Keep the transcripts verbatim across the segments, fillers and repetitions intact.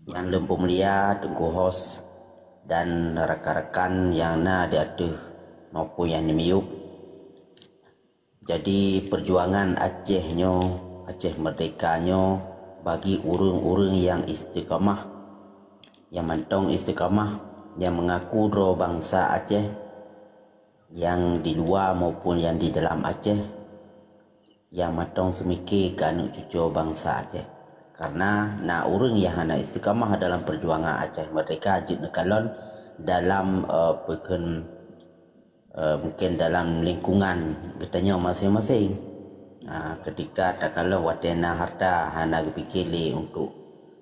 Nyang lôn peumulia Teungku Hos dan rakan-rakan nyang na di ateueh maupun nyang di miyueb. Jadi, peujuangan Aceh nyoe, Aceh Merdeka nyoe, bagi ureuëng-ureuëng nyang istiqamah, nyang mantong istiqamah, nyang meungaku droe bansa Aceh, nyang di luwa maupun nyang di dalam Aceh, nyang mantong seumike keu aneuëk cucoe bansa Aceh. Kareuna na ureuëng nyang hana istiqamah dalam peujuangan Aceh Merdeka jeuet neukalon dalam, eh, peukheun, eh, mungken dalam lingkungan geutanyoe maséng-maséng. Ah, ketika takalon watée na harta hana geupike lé untuk,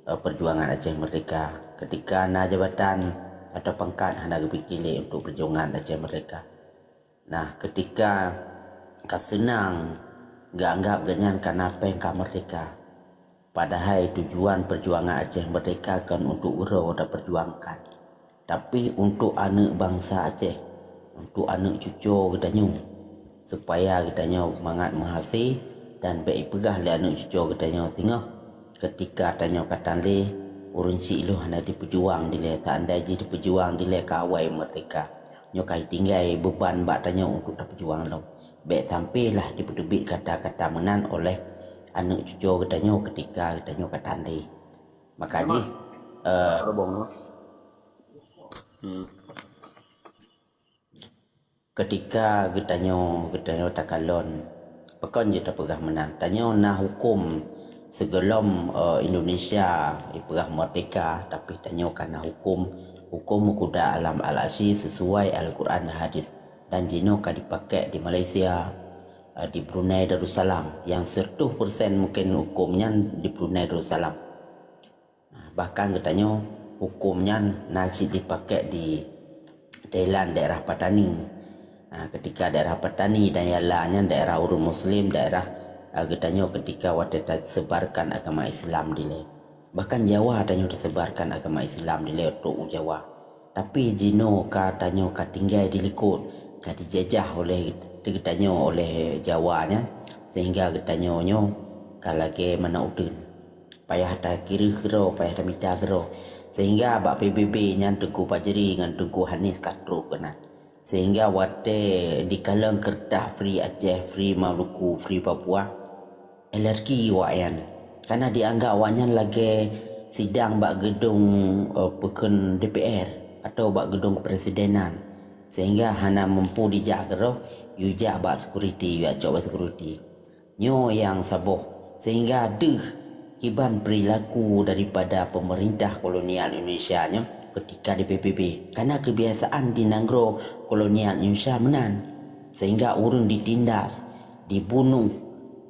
eh, peujuangan Aceh Merdeka. Ketika na jabatan atau pangkat hana geupike lé untuk peujuangan Aceh Merdeka. Nah, ketika ka seunang geuanggab geuhnyan kana péng ka merdeka. Padahai tujuan peujuangan Aceh Merdeka kon untuk uroe tapeujuangkan, tapi untuk aneuëk bansa Aceh, untuk aneuëk cucoe geutanyoe, supaya geutanyoe mangat meuhase dan bék ipeugah lé aneuëk cucoe geutanyoe singoh ketika tanyoe ka tan lé, ureuëng syiek lôn hana jipeujuang dilée, seandai jih jipeujuang dilée ka awai merdeka. Nyoe ka tinggai beuban bak tanyoe untuk tapeujuang lom. Bék sampé lah jipeuteubiet kata-kata meunan oleh aneuëk cucoe geutanyoe ketika geutanyoe ka tan lé. Maka jih, eh, ketika geutanyoe, geutanyoe takalon, pakon jeuet tapeugah meunan. Tanyoe na huköm sigohlom, eh, Indonesia ipeugah merdeka, tapi tanyoe ka na huköm, huköm meukuda alam Al-Asyi sesuai Al-Quran dan Hadis. Dan jinoe ka dipakék di Malaysia, eh, di Brunei Darussalam. Nyang seratus persen mungken huköm nyan di Brunei Darussalam. Nah, bahkan geutanyoe huköm nyan na cit dipakék di Thailand, daerah Pattani. Nah, ketika daerah Pattani dan Yala nyan daerah ureuëng Muslim, daerah, eh, geutanyoe ketika watée tasebarkan agama Islam dilée. Bahkan Jawa tanyoe tasebarkan agama Islam dilée trok u Jawa. Tapi jinoe ka tanyoe ka tinggai di likot, ka dijajah oleh geutanyoe oleh Jawa nyan, sehingga geutanyoe nyoe ka lagée manok uteuen. Payah takireuh keudroe, payah tamita keudroe. Sehingga bak P B B nyan Teungku Fajri ngon Teungku Hanis ka trok keunan. Sehingga watée dikalon keureutah Free Aceh, Free Maluku, Free Papua, alergi awaknyan. Karena dianggap awaknyan lagée sidang bak geudong, eh, peukheun D P R atau bak geudong kepresidenan. Sehingga hana mampu dijak keudroe, yue jak bak sekuriti, yue cok bak sekuriti. Nyoe nyang saboh, sehingga deuh kiban perilaku daripada pemerintah kolonial Indonesia nyoe ketika di P B B. Karena kebiasaan di nanggroe kolonial Indonesia meunan, sehingga ureuëng ditindas, dibunuh,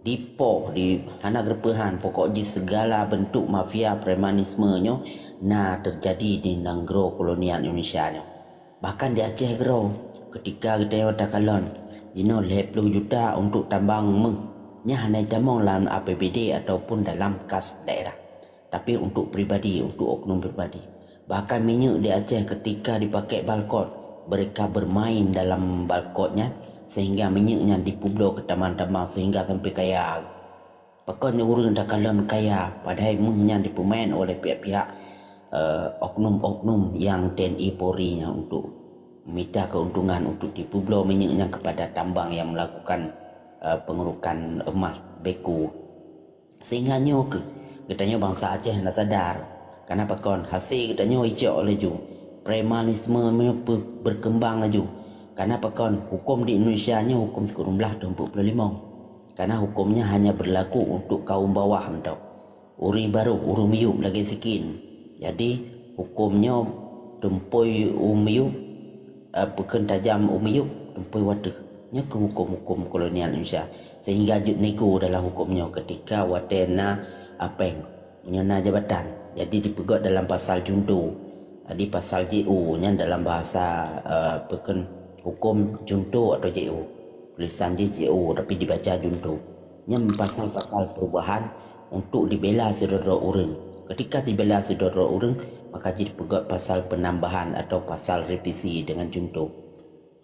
dipoh, di hana geureupeuhan, pokok jih segala bentuk mafia premanisme nyoe na terjadi di nanggroe kolonial Indonesia nyoe. Bahkan di Aceh keudroe, ketika geutanyoe takalon, jinoe lhée ploh juta untuk tambang méuh, nyan hana jitamong lam A P B D ataupun dalam kas daerah, tapi untuk pribadi, untuk oknum pribadi. Bahkan minyeuk di Aceh ketika dipakék balkot, mereka bermain dalam balkot nyan sehingga minyeuk nyan dipeubloe keu tambang-tambang sehingga sampai kaya. Pakon ureuëng takalon kaya, padahai méuh nyan dipeumain oleh pihak-pihak, eh, oknum-oknum nyang T N I Polri nyan untuk mita keuntungan untuk dipeubloe minyeuk nyan kepada tambang yang melakukan, eh, pengerukan emas beko. Sehingga nyoe keuh geutanyoe bansa Aceh hana sadar. Karena pakon hase geutanyoe icok laju, premanisme nyoe pe-, berkembang laju. Karena pakon huköm di Indonesia nyoe huköm sikureueng blaih tahun empat puluh lima. Karena huköm nyan hanya berlaku untuk kaum bawah mantong. Ureuëng barôh, ureuëng miyueb lagée sikin. Jadi, huköm nyoe tumpôi ureuëng miyueb, eh, peukheun tajam ureuëng miyueb, tumpôi wateuh. Nyoe keuh huköm-huköm kolonial Indonesia. Sehingga jeuet nego dalam huköm nyoe ketika watée na apeng, meunyoe na jabatan. Jadi, dipeugét dalam pasal junto. Jadi, pasal J O nyan dalam bahasa, eh, peukheun huköm junto atau J O. Tulisan jih J O, tapi dibaca junto. Nyan pasal-pasal perubahan untuk dibela sidroe-droe ureuëng. Ketika dibela sidroe-droe ureuëng, maka jih dipeugét pasal penambahan atau pasal revisi dengan junto.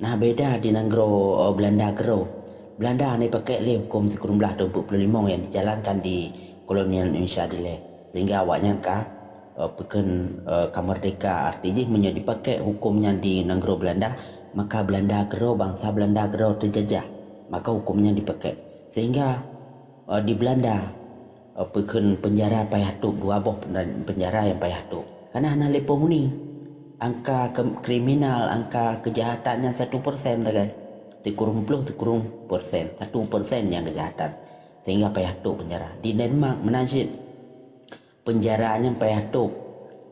Nah, beda di nanggroe, eh, Belanda keudroe. Belanda hana jipakék lé huköm sikureueng blaih tahun empat puluh lima nyang dijalankan di kolonial Indonesia dilée. Sehingga awaknyan ka, eh, peukheun, eh, ka merdeka. Arti jih meunyoe dipakai huköm nyan di nanggroe Beulanda, maka Beulanda keudroe, bansa Beulanda keudroe teujajah. Maka huköm nyan dipakai. Sehingga, eh, di Beulanda, eh, peukheun peunjara payah tôb, dua boh pen-, peunjara nyang payah tôb. Karena hana lé peunghuni. Angka ke-, kriminal, angka keujahatan nyan satu persen sagai. Sikureueng ploh, sikureueng persen. Satu persen nyang keujahatan. Sehingga payah tôb peunjara. Di Denmark meunan cit, peunjara nyan payah tôb,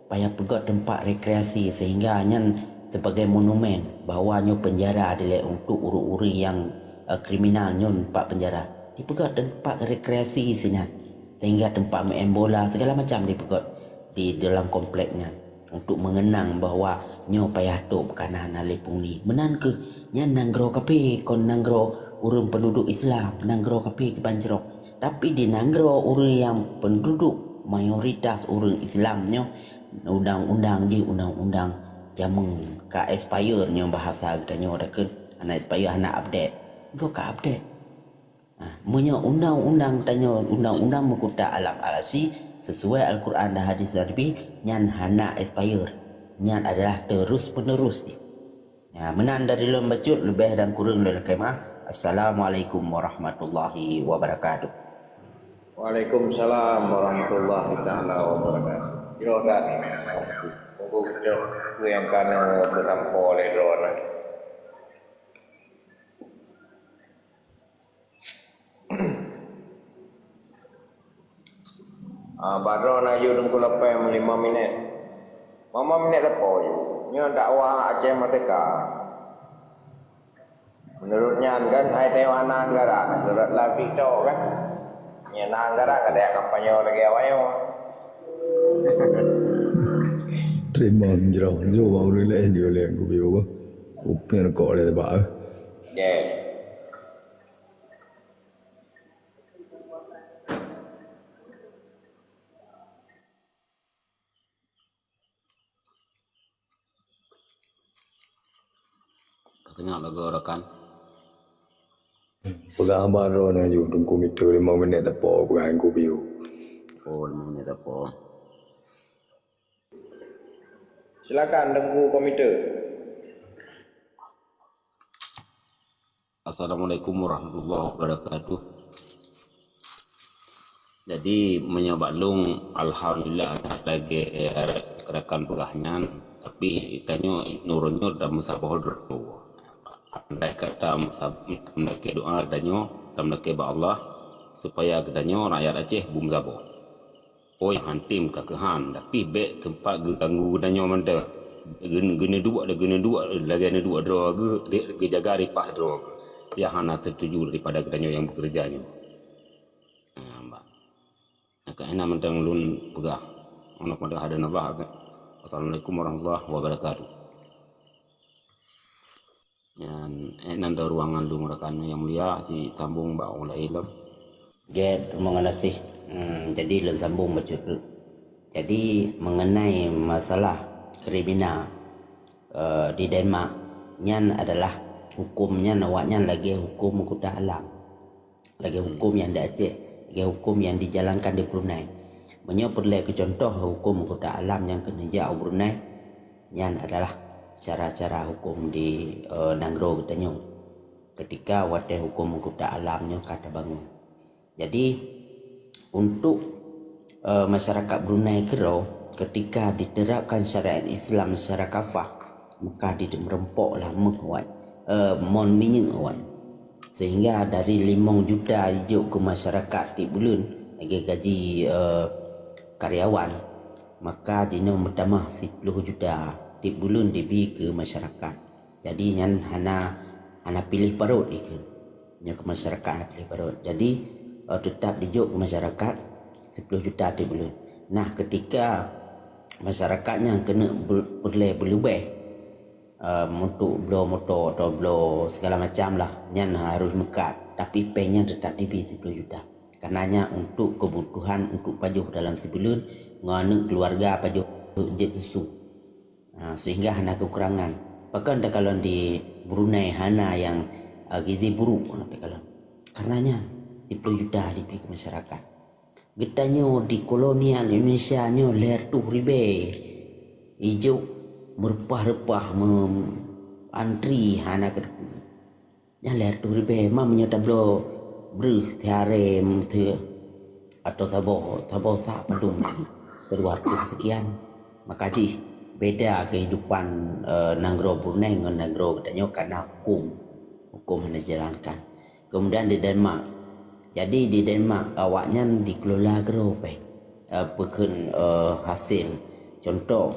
payah peugöt teumpat rekreasi, sehingga nyan sebagai monumen bahwa nyoe peunjara dilèe untuk ureueng-ureueng nyang, eh, kriminal nyoe teumpat peunjara. Dipeugöt teumpat rekreasi sinan, sehingga teumpat meu'en bola, segala macam dipeugöt di dalam komplek nyan untuk mengenang bahwa nyoe payah tôb kana hana lé peunghuni. Meunan kheueh nyan nanggroe kafé, kon nanggroe ureueng penduduk Islam, nanggroe kafé kiban jroh. Tapi di nanggroe ureueng nyang penduduk mayoritas ureueng Islam nyoe, undang-undang jih undang-undang jameun ka expire nyoe bahasa geutanyoe takheun hana expire, hana update. Goe ka update. Ha, meunyoe undang-undang tanyoe, undang-undang meukuta alam alasi sesuai Al-Quran dan hadis Nabi, nyan hana expire. Nyan adalah terus menerus jih. Ya, meunan dari lôn bacut, leubeh dan kureueng lôn lakèe meu'ah. Assalamualaikum warahmatullahi wabarakatuh. Waalaikumsalam warahmatullahi taala wabarakatuh. Jroh that. Tunggu keunoe peue nyang ka neupeusampoe lé droeneuh. Ah, bak droeneuh aju Teungku Lapém lima minèt. Lima minèt sapo aju. Nyoe dakwah Aceh Merdeka. Meunurot nyan kan, hai tanyoe hana anggara, na surat lam TikTok kan. Nyan na anggara, ka tajak kampanye lagèe awak nyoe. Teurimong jroh, jroh bak ureueng laén di ulèe kupiôh. Kupéng rukok lé teubak, eh. Jeh. Ka teuingat lagoe rakan. Peugah haba droeneuh aju Teungku Mito, lima minèt teupeu peugah Teungku Bio. Oh, lima minèt teupeu. Silakan Teungku Komite. Assalamualaikum warahmatullahi wabarakatuh. Jadi, meunyoe bak lôn, alhamdulillah, that lagèe rakan peugah nyan, tapi tanyoe nurun nyoe dan meusaboh droe. Andai kata meusa-, meulakèe doa geutanyoe, dan meulakèe bak Allah, supaya geutanyoe rakyat Aceh beumeusaboh. Oh, nyang han tem ka keuhan, tapi bèk teumpat geuganggu geutanyoe mantong. Gen-, geuneuduek, geuneuduek, lagèe neuduek droe geuh, geujaga ripah droe geuh. Nyang hana setuju daripada geutanyoe nyang beukeureuja nyoe. Nah, bah. Nyang ka hina mantong lôn peugah. Meunan pada hadanallah. Wassalamualaikum warahmatullahi wabarakatuh. Nyan, eh, nan di ruangan lôn rakan nyang mulia, jisambong bak ulèe lom. Gèt, teurimong gaséh. Hmm, jadi lôn sambong bacut. Jadi, mengenai masalah kriminal, eh, di Denmark, nyan adalah huköm nyan, awak nyan lagèe huköm meukuta alam. Lagèe huköm nyang di Aceh, lagèe huköm nyang dijalankan di Brunei. Meunyoe peureulèe keu cuntoh huköm meukuta alam nyang keuneuk jak u Brunei, nyan adalah cara-cara huköm di, eh, nanggroe geutanyoe. Ketika watèe huköm meukuta alam nyoe ka tabangun. Jadi, untuk, eh, masyarakat Brunei keudroe, ketika diterapkan syariat Islam secara kafah, maka di-, meurumpok lah méuh awai, eh, mon minyeuk awai. Sehingga dari limong juta jijok keu masyarakat tiep buleuen lagèe gaji, eh, karyawan, maka jinoe meutamah siploh juta tiep buleuen dibi keu masyarakat. Jadi nyan hana, hana piléh parot dikeue. Nyoe keu masyarakat hana piléh parot. Jadi, eh, teutap dijok keu masyarakat siploh juta tiep buleuen. Nah, ketika masyarakat nyan keuneuk be-, peureulèe beuleubèh, eh, untuk bloe moto atau bloe segala macam lah, nyan harôh meukat. Tapi péng nyan teutap dibi siploh juta. Karena nyan untuk kebutuhan untuk pajoh dalam sibuleuen, ngon aneuk keluarga pajoh jeuet susu. Ha, sehingga hana kekurangan. Pakon takalon di Brunei hana nyang, ah, gizi buruk, ha, takalon. Karena nyan, siploh juta dibi keu masyarakat. Geutanyoe di kolonial Indonesia nyoe lhèe reutôh ribèe ijok meureupah-reupah, meuantri hana keudroe. Nyan lhèe reutôh ribèe, ma meunyoe tabloe breuh tiharé meuteue atau saboh, saboh sak padum, dua reutôh sekian. Maka jih beda kehidupan, eh, nanggroe Brunei ngon nanggroe geutanyoe karena hukum. Hukum hana dijalankan. Kemudian di Denmark. Jadi di Denmark awaknyan dikelola keudroe péng, eh, peukheun, eh, hasil. Contoh,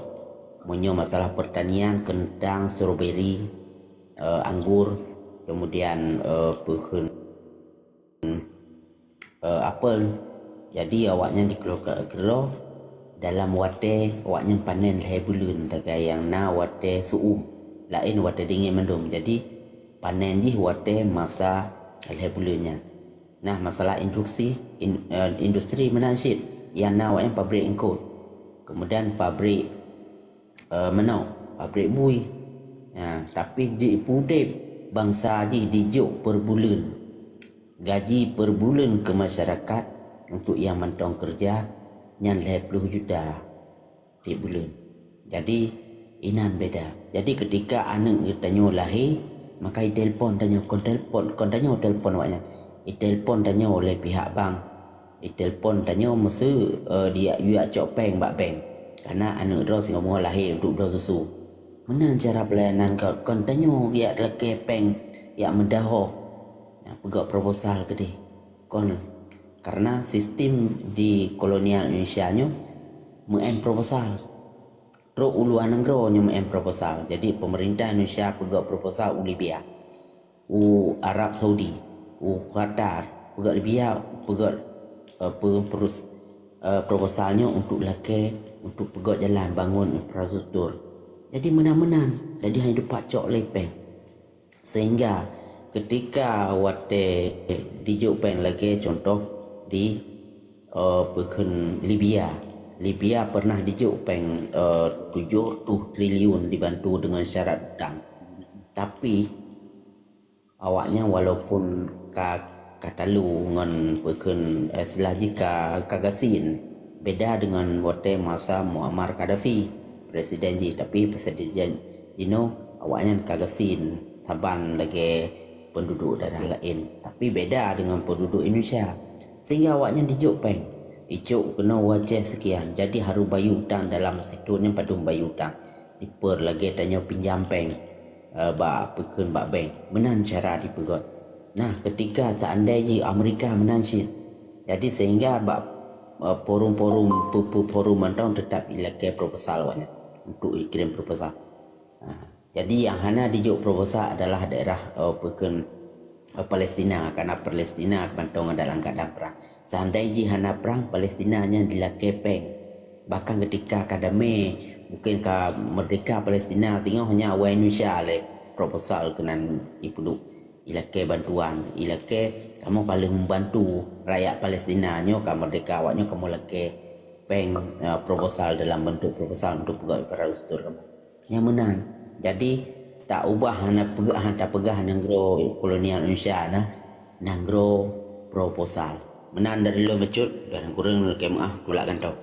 meunyoe masalah pertanian, kentang, strawberry, eh, anggur, kemudian, eh, peukheun, eh, apel. Jadi awaknyan dikelola keudroe dalam watèe awaknyan panen lhèe buleuen, tagai nyang na watèe su'um, laén watèe dingin mandum. Jadi panen jih watèe masa lhèe buleuen nyan. Nah, masalah induksi, in-, eh, industri meunan cit, nyang na awaknyan pabrik eungkôt. Kemudian pabrik, eh, manok, pabrik bui. Ha, tapi jipeudeb bansa jih dijok per buleuen. Gaji per buleuen keu masyarakat untuk nyang mantong keureuja nyan lhèe ploh juta tiep buleuen. Jadi, inan beda. Jadi, ketika aneuk geutanyoe lahé, maka itelpon tanyoe, kon telpon, kon tanyoe telpon awaknyan. Itelpon tanyoe lé pihak bank. Itelpon tanyoe meuseu, eh, dijak, jijak cok péng bak bank. Karena aneuk droe singoh beungoh lahé untuk bloe susu. Meunan cara pelayanan kon, kon tanyoe jak lakèe péng, jak meudahoh. Nyan peugöt proposal keudeh. Kon, karena sistem di kolonial Indonesia nyoe meu'en proposal. Trok u luwa nanggroe nyoe meu'en proposal. Jadi, pemerintah Indonesia peugöt proposal u Libya, u Arab Saudi, u Qatar, peugöt Libya, peugöt, eh, pe-, perus-, eh, proposal nyoe untuk lakèe, untuk peugöt jalan, bangun infrastruktur. Jadi, meunan-meunan. Jadi, hana teupacok lé péng. Sehingga ketika watèe dijok péng lagèe contoh di, eh, peukheun Libya. Libya pernah dijok péng, eh, tujoh reutôh triliun dibantu deungon syarat utang. Tapi, awaknyan walaupun ka, ka talu ngon peukheun, eh, istilah jih ka, ka gasien, beda deungon watèe masa Muammar Gaddafi, presiden jih, tapi presiden jinoe awaknyan ka gasien saban lagèe penduduk daerah laén, tapi beda deungon penduduk Indonesia. Sehingga awaknyan dijok péng, ijok keunoe wajéh sekian, jadi harôh bayeue utang dalam sithon nyan padum bayeue utang. Diper lagèe tanyoe pinjam péng, eh, bak peukheun bak bank. Meunan cara jipeugöt. Nah, ketika seandai jih Amerika meunan cit. Jadi sehingga bak, eh, forum-forum, peue-peue forum mantong teutap ilakèe proposal awaknyan untuk ikirém proposal. Nah, jadi nyang hana dijok proposal adalah daerah, eh, peukheun, eh, Palestina, karena Palestina mantong dalam keadaan perang. Seandai jih hana prang, Palestina nyan dilakèe péng. Bahkan ketika ka damé, mungkin ka merdeka Palestina, singoh nyan awai Indonesia lé proposal keunan ipeuduek. Ilakèe bantuan, ilakèe kamoe ka lheueh membantu rakyat Palestina nyoe ka merdeka, awak nyoe kamoe lakèe péng, eh, proposal dalam bentuk proposal untuk peugöt infrastruktur kamoe. Nyang meunan. Jadi, tak ubah hana peugah, hana tapeugah nanggroe kolonial Indonesia na, nanggroe proposal. Meunan dari lôn bacut, dan kureueng lakèe meu'ah, tulak gantoe.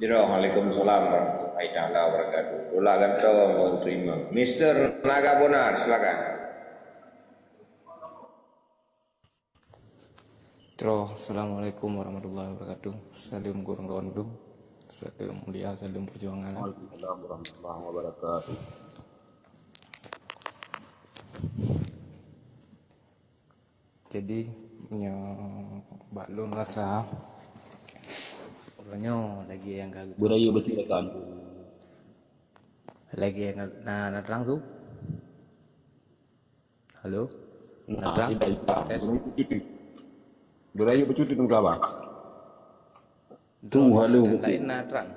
Jroh, waalaikumsalam warahmatullahi taala wabarakatuh. Tulak gantoe menerima. Mister Naga Bonar, silakan. Troh, assalamualaikum warahmatullahi wabarakatuh. Saleuem gurèe rondum. Saleuem mulia, saleuem perjuangan. Waalaikumsalam warahmatullahi wabarakatuh. Jadi, nyoe bak lôn rasa, uroe nyoe lagèe nyang ka Beurayeuk beutôi kan? Lagèe nyang ka, na, na trang tu? Halo? Na, na trang? Tidak, tidak. Tes. Beurayeuk beutôi tu, beurayeuk beutôi tu, Abang. Tu, halo. Laén na trang.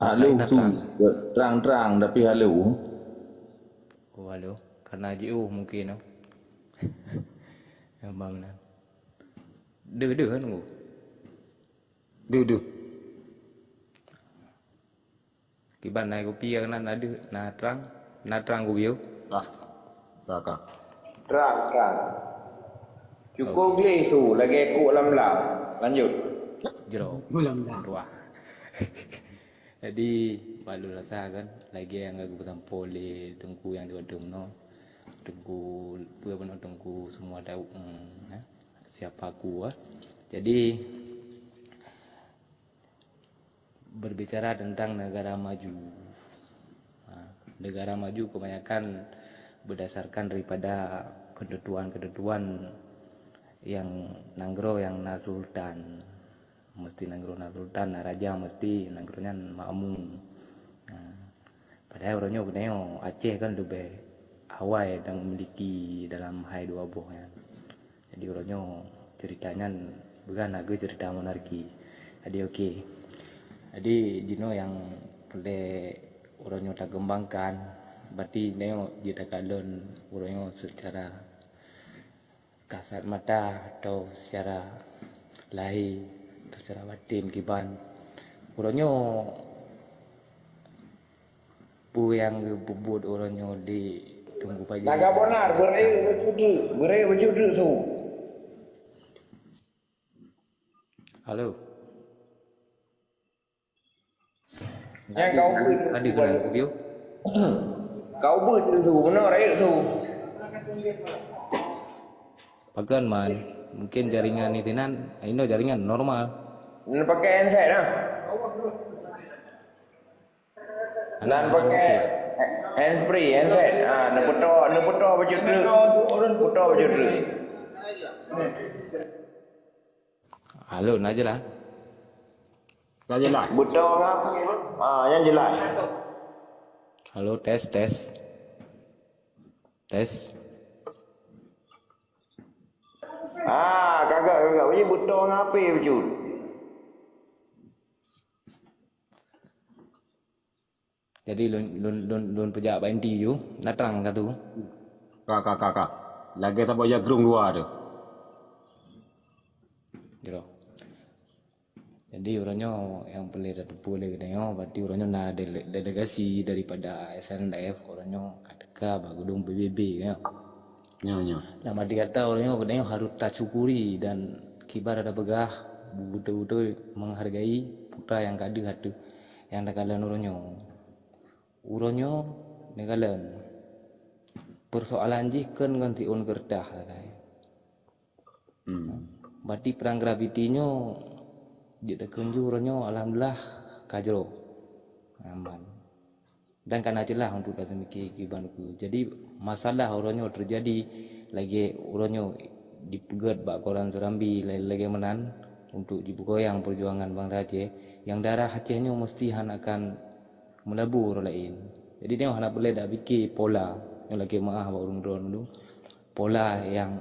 Halo, laén na tu. Trang. Trang-trang, tapi halo. Oh, halo. Karena jiôh mungkin, oh. Abang na. Deuh, deuh, nunggu. Deuh, deuh. Kiban na kupi ka keunan, na deuh, na trang, na trang kupiôh. Nah. Ka, ka. Terang, terang. Cukup gleh tu, lagèe kuk lam-lam. Lanjut. Jroh. Lam-lam. Ruah. Jadi, bak lôn rasa kan, lagèe nyang ka geupeusampoe lé Teungku nyang di Wadong no. Teungku, peue bunoe Teungku semua tahu, hmm, eh, siapa aku, eh. Jadi, berbicara tentang negara maju. Ha, negara maju kebanyakan berdasarkan daripada ketentuan-ketentuan yang nanggroe yang na sultan. Mesti nanggroe na sultan, na raja, mesti nanggroe nyan makmur. Ha, padahai uroe nyoe geutanyoe Aceh kan leubeh awai dan memiliki dalam hai dua boh nyan. Jadi uroe nyoe cerita nyan bukan lagèe cerita monarki. Jadi oke. Jadi jinoe nyang peureulèe uroe nyoe takeumbangkan, berarti nyoe jeuet takalon uroe nyoe secara kasat mata atau secara lahé atau secara batin kiban. Uroe nyoe peue nyang geupeubuet uroe nyoe di Teungku Fajri? Naga Bonar, beuré bacut treuk, beuré bacut treuk su. Halo. Nyang kau beuet tadi kena interview. Kau beuet su, beuna rayeuk su. Pakon man, mungkin jaringan di sinan, inoe jaringan normal. Neupakai handset nah. Nan pakai hands free, handset. Ha, neupeutoe, neupeutoe bacut treuk. Peutoe bacut treuk. Halo, na jeulaih? Na jeulaih. Beutôi ngap. Ah, nyan jeulaih. Halo, tes, tes. Tes. Ah, kagak, kagak. Ini beutôi ngap bacut. Jadi lôn, lôn, lôn, lôn peujak bak inti ju, na trang ka tu. Ka, ka, ka, ka. Lagèe saboh jagrong dua tu. Jroh. Jadi uroe nyoe nyang peureulèe tateupeue lé geutanyoe, berarti uroe nyoe na dele-, delegasi daripada S N L F, uroe nyoe ka teuka bak geudong P B B, ya. Nyoe, nyoe. Lam arti kata, uroe nyoe geutanyoe harôh tasyukuri dan kiban tapeugah beutôi-beutôi menghargai putra nyang ka deuh ateueh nyang takalon uroe nyoe. Uroe nyoe neukalon, persoalan jih kon ngon siôn keureutah sagai. Hmm. Berarti perang graviti nyoe jeuet takheun ju uroe nyoe alhamdulillah ka jroh. Aman. Dan ka na ceulah untuk taseumiké kiban ukeue. Jadi masalah uroe nyoe teujadi lagèe uroe nyoe dipeugèt bak koran Serambi lagèe meunan untuk jipeugoyang peujuangan bansa Aceh. Nyang darah Aceh nyoe meusti hana akan meulabu uroe laén. Jadi nyoe hana peureulèe dak pike pola nyoe lagèe meu'ah bak ureueng droeneuh. Pola nyang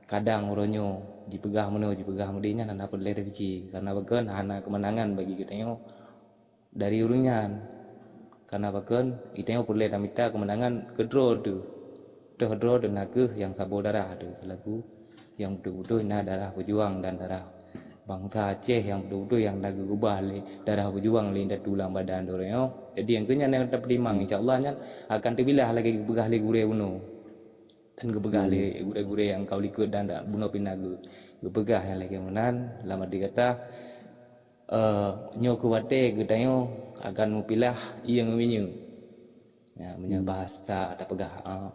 kadang uroe nyoe jipeugah meunoe, jipeugah meudeh nyan hana peureulèe dak pike. Karena pakon hana keumeunangan bagi geutanyoe dari ureueng nyan. Karena pakon geutanyoe peureulèe tamita keumeunangan keudroe teuh. Toh droe teuh nakeuh nyang saboh darah teuh seulaku nyang beutôi-beutôi na darah peujuang dan darah bansa Aceh nyang beutôi-beutôi nyang na geukeubah lé darah peujuang lé indatu lam badan droe nyoe. Jadi nyang keu nyan nyang tapeutimang, insya Allah nyan akan teubilah lagèe geupeugah lé gurèe bunoe. Dan geupeugah lé gurèe-gurèe nyang ka u likot dan bunoe pih na geu-, geupeugah nyang lagèe meunan, lam arti kata, eh, nyoe keuh watèe geutanyoe akan meupilah ié ngon minyeuk. Ya, meunyoe bahasa tapeugah, eh,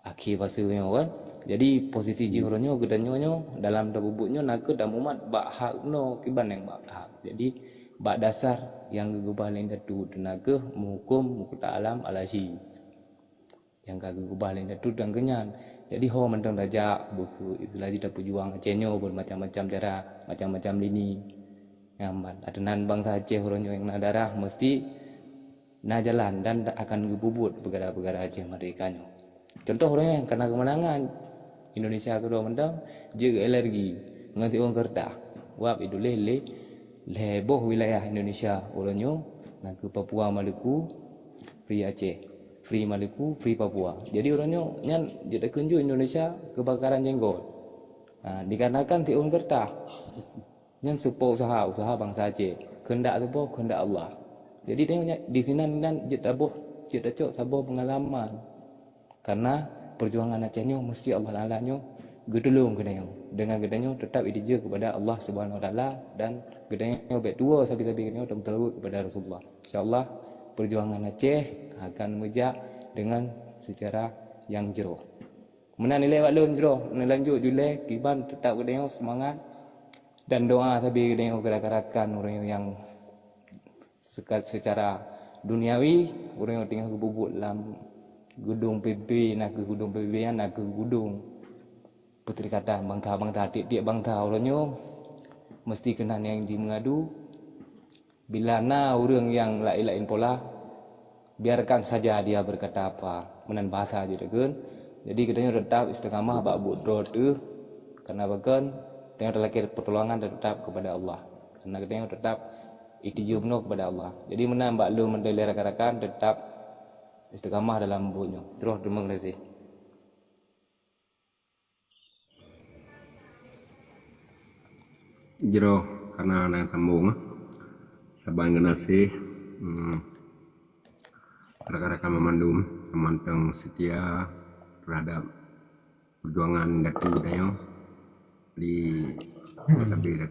akhé fase nyoe kan. Jadi posisi jih uroe nyoe geutanyoe nyoe dalam tapubuet nyoe nakeuh tamumat bak hak bunoe kiban nyang bak hak. Jadi bak dasar nyang geukeubah lé indatu teuh nakeuh meuhuköm meukuta alam al-asyi. Nyang ka geukeubah lé indatu teuh keu nyan. Jadi ho mantong tajak beukeue istilah jih tapeujuang Aceh nyoe bak macam-macam cara, macam-macam lini. Nyan ban ateueh nan bansa Aceh uroe nyoe nyang na darah meusti na jalan dan akan geupeubuet peukara-peukara Aceh merdeka nyoe. Contoh uroe nyoe nyang ka na keumeunangan Indonesia keudroe mantong jeuet alergi ngon siôn keureutah. Wab ituléh lé lhèe boh wilayah Indonesia uroe nyoe nakeuh Papua Maluku, Free Aceh, Free Maluku, Free Papua. Jadi uroe nyoe nyan jeuet takheun ju Indonesia keubakaran jenggot. Ha, dikarenakan siôn keureutah. Nyan seupôt useuha, useuha bansa Aceh. Keundak saboh, keundak Allah. Jadi tanyoe nyan disinan nan jeuet taboh, jeuet tacok saboh peungalaman. Karena perjuangan Aceh nyoe mesti Allah Taala nyoe geutulông geutanyoe. Dengan geutanyoe tetap iteuju kepada Allah Subhanahu Wa Taala dan geutanyoe bèk tuwoe sabe-sabe geutanyoe tameutawakal kepada Rasulullah. Insya Allah perjuangan Aceh akan meujak dengan secara yang jroh. Meunan ilèe bak lôn jroh, neulanjut julèe kiban tetap geutanyoe seumangat dan doa sabe geutanyoe keu rakan-rakan ureueng nyang seuka-, seucara duniawi, ureueng nyang teungoh geububuet lam geudong P B B, na kheueh geudong P B B nyan na kheueh geudong peuserikatan bangsa-bangsa, tiep-tiep bangsa uroe nyoe meusti keunan nyang jimeungadu. Bila na ureueng nyang laén-laén pola, biarkan saja dia berkata apa, meunan bahasa jih takheun. Jadi geutanyoe tetap istiqamah bak buet droe teuh, karena pakon tanyoe talakèe pertolongan dan tetap kepada Allah. Karena geutanyoe tetap iteuju bunoe kepada Allah. Jadi meunan bak lôn meuntèe lé rakan-rakan tetap istiqamah dalam buet nyoe. Terus terima kasih. Jroh kana na sambong, saban geunaséh, hmm, rakan-rakan meumandum nyang mantong seutia teuhadab peujuangan indatu tanyoe di sabe-sabe.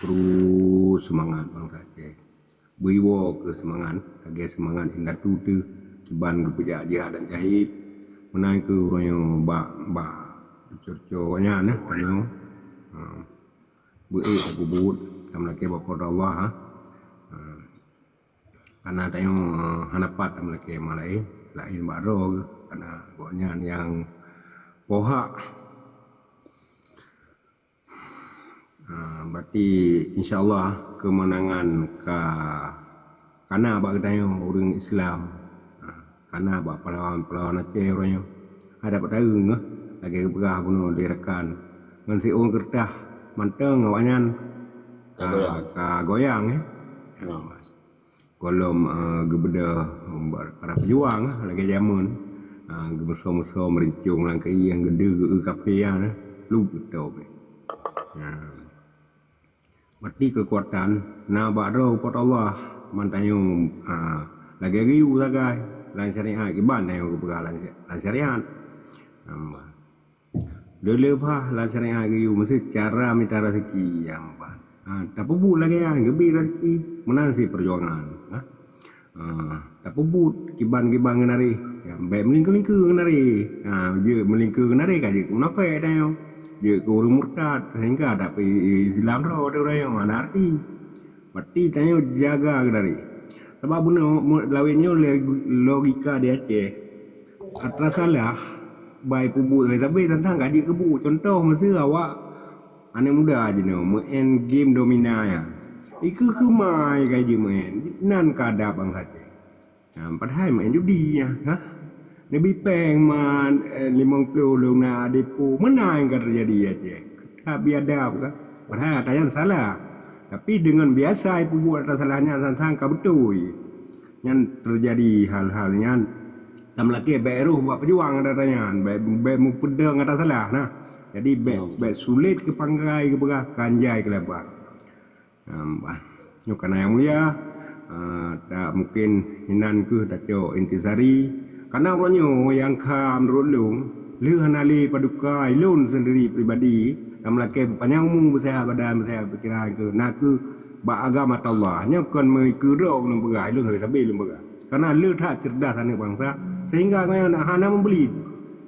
Terus seumangat bansa Aceh. Beuiwoe keu seumangat, lagèe seumangat indatu teuh kiban geupeujak jihad dan syahid. Meunan keuh uroe nyoe bak, bak cuco-cuco awaknyan, eh, tanyoe, ha, beu-ék geubuet, tameulakèe bak Po teu Allah, ha. Ha. Karena tanyoe, eh, hana pat tameulakèe ma laén, laén bak droe geuh, karena gobnyan nyang pohak. Ha, berarti insya Allah keumeunangan ka, kana bak geutanyoe ureueng Islam. Ha, kana bak pahlawan-pahlawan Aceh uroe nyoe. Ada peutaeung, eh, lagèe geupeugah bunoe di rakan. Ngon siueng keureutah mantong awaknyan ka, ka goyang, eh. Ya. Gohlom, eh, geubeudôh, eh, para peujuang, eh, lagèe jameun, eh, geumeuso-meuso meurincong lam kayèe nyang geudeue geu-eu kafé nyan, eh, plup geutôb. Nah, berarti keukuatan na bak droe Po teu Allah, ban tanyoe, ah, lagèe geuyue sagai lam syariat, kiban tanyoe geupeugah lam sy-, lam syariat. Nah, Le-le bah lam syariat geuyue meusti cara mita raseuki nyang ban. Ha, tapeubuet lagèe nyan geubri raseuki, meunan cit peujuangan. Ha? Ha, tapeubuet kiban-kiban geunaréh. Ya, bèk meulingkeu-lingkeu geunaréh. Ha, jeuet meulingkeu geunaréh ka jeuet keu munafék tanyoe. Jeuet keu ureueng murtad sehingga dapeuislam droe teuh tanyoe hana arti. Berarti tanyoe jaga geunaréh. Sabab bunoe lawét nyoe lé-, logika di Aceh. Atra salah, bah peubuet sabe-sabe tantang ka jeuet keu buet. Contoh, meuseu awak aneuk muda jinoe meu'en game domina nyan. Ikeu keumai ka jimeu'en, nan ka adab bansa Aceh. Nah, padahai meu'en judi nyan, ha? Neubi péng man, eh, limong ploh lôn na depo, meunan ka teujadi Aceh. Ka biadab ka. Padahai atra nyan salah. Tapi deungon biasa peubuet atra salah nyan sang-sang ka beutôi. Nyan teujadi hal-hal nyan. Tameulakèe bèk rôh bak peujuang atra nyan, bèk, bèk meupeudong atra salah nah. Jadi bèk, bèk sulet keu panggai geupeugah, kan jai keu laba. Em, bah. Nyoe kana nyang mulia, eh, ta-, mungken inan kheueh tacok intisari. Kana uroe nyoe nyang kha meunurot lôn, lheueh hana lé paduka lôn seundiri pribadi, tameulakèe panyang umu, beuseuhat badan, beuseuhat pikiran kheueh, na kheueh bak agama Allah. Nyoe kon meukeudroe lôn peugah, lôn sabe-sabe lôn peugah. Karena le that cerdas aneuk bansa, sehingga gobnyan hana meubeulit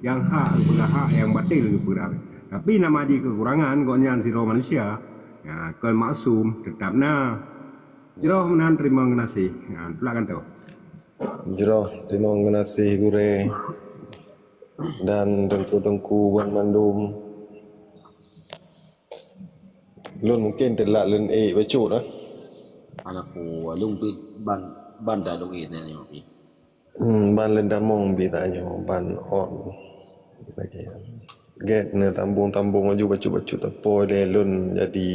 nyang hak geupeugah hak, nyang batil geupeugah. Tapi nama jih keukurangan, gobnyan sidroe manusia, ya, kon maksum, teutap na. Jroh meunan teurimong geunaséh. Ya, tulak kantô. Jroh teurimong geunaséh gurèe dan teungku-teungku banmandum. Lôn mungken teulat lôn ék bacut ah. Hana peue, lôn pih ban, ban that lôn ék nyan nyoe pih. Hmm, ban lôn tamong pih that nyoe, ban ôn. Gèt neutambong-tambong laju bacut-bacut teupôi lé lôn jadi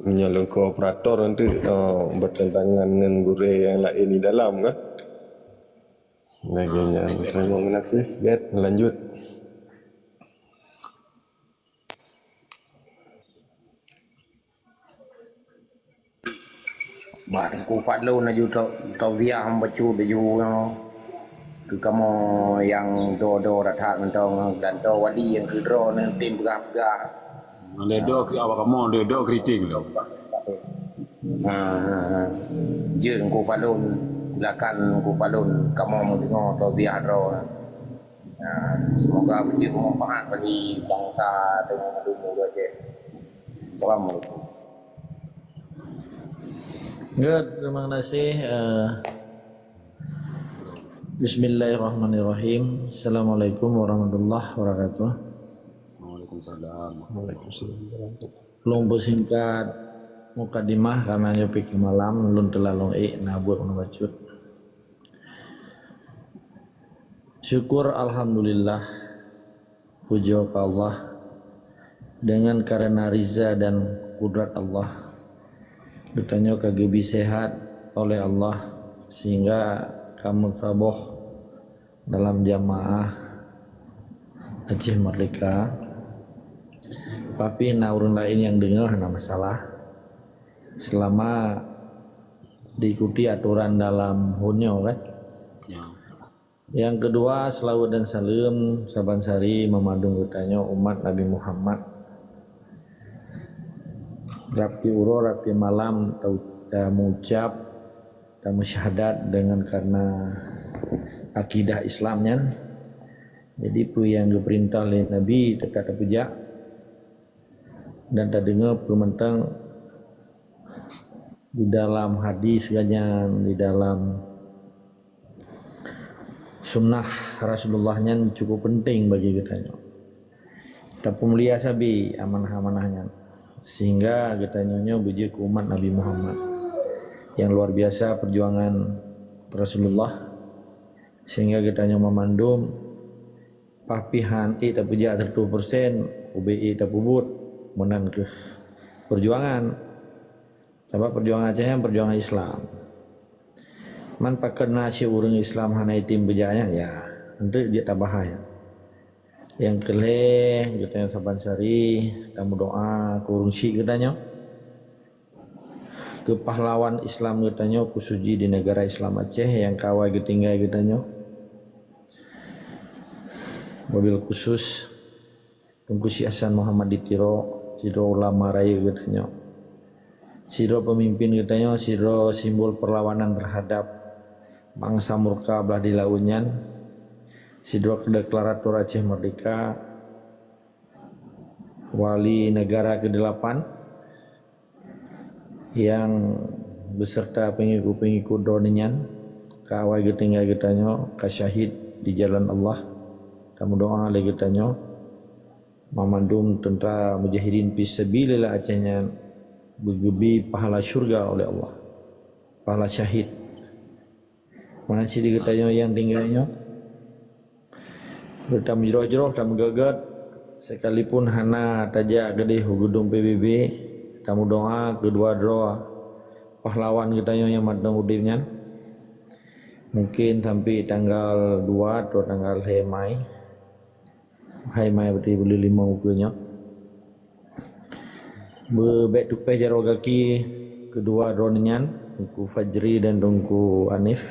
meunyoe lôn keu operator nanti, oh, beutantangan ngon gurèe nyang laén di dalam kan. Lagèe nyan, teurimong geunaséh. Gèt, lanjut. Bah, Teungku Fadlon laju tau, tauziah bacut laju nyoe. Keu kamoe nyang do-do that-that mantong, dan do wali nyang keudroe neuh tem peugah-peugah. Lé do keu awak kamoe, lé do kritik lom. Ha, ha, ha. Jeuet Teungku Falun, silakan Teungku Falun, kamoe meudeungoe tauziah droe. Ha, semoga beujeuet manfaat bagi bansa dan dunia Aceh. Assalamualaikum. Good, terima kasih. Eh, Bismillahirrahmanirrahim. Assalamualaikum warahmatullahi wabarakatuh. Waalaikumsalam. Waalaikumsalam. Lôn peusingkat mukadimah karena nyoe pih ka malam, lôn teulalong ék na buet meubacut. Syukur alhamdulillah, pujoe keu Allah, dengan karena riza dan kudrat Allah, geutanyoe ka geubri sehat oleh Allah sehingga ka meusaboh dalam jamaah Aceh Merdeka. Tapi na ureuëng laén nyang deungoe hana masalah, selama diikuti atoran dalam hon nyoe kan. Ya. Nyang keudua, seulaweuet dan saleuem saban sari meumandum geutanyoe umat Nabi Muhammad. Rab tieb uroe, rab tieb malam, ta-, tameuucab, tameusyhadat deungon karena akidah Islam nyan. Jadi, peue nyang geupeurintah lé Nabi teuka tapeujak dan tadeungoe peue mantong di dalam hadis geuh nyan, di dalam sunnah Rasulullah nyan cukup penting bagi geutanyoe. Tapeumulia sabe amanah-amanah nyan, sehingga geutanyoe nyoe beujeuet keu umat Nabi Muhammad. Nyang luar biasa perjuangan Rasulullah, sehingga geutanyoe meumandum paih pih han ék tapeujak seratus persen, ubé ék tapeubuet, meunan kheueh perjuangan. Sabab perjuangan Aceh nyan perjuangan Islam. Man pakon na syik ureuëng Islam hana item beujak nyan, ya, enteuk jeuet tabahai. Nyang keu lhée, geutanyoe saban sari tameudoá keu ureuëng syik geutanyoe, keu pahlawan Islam geutanyoe, khusus jih di negara Islam Aceh nyang ka awai geutinggai geutanyoe. Wabil khusus Teungku Syekh Hasan Muhammad di Tiro, sidroe ulama rayeuk geutanyoe. Sidroe peumimpin geutanyoe, sidroe simbol perlawanan terhadap bansa murka blah di laôt nyan, sidroe deklarator Aceh Merdeka, wali negara keudelapan, nyang beserta pengikut-pengikut droeneuh nyan ka awai geutinggai geutanyoe, ka syahid di jalan Allah. Tameudoá lé geutanyoe, mamandum teuntra mujahidin fi sabilillah Aceh nyan beugeubri pahala syurga oleh Allah, pahala syahid. Meunan cit di geutanyoe nyang tinggai nyoe, beutameujroh-jroh, tameugét-gét, sekalipun hana tajak keudeh u geudong P B B, tameudoá keu dua droe pahlawan geutanyoe nyang mantong udeb nyan. Mungkin sampai tanggal dua atau tanggal lhée Mai. Hai Mai, berarti buleuen limong ukeue nyoe. Beubék tupéh jaroe gaki keudua droeneuh nyan, Teungku Fajri dan Teungku Hanif.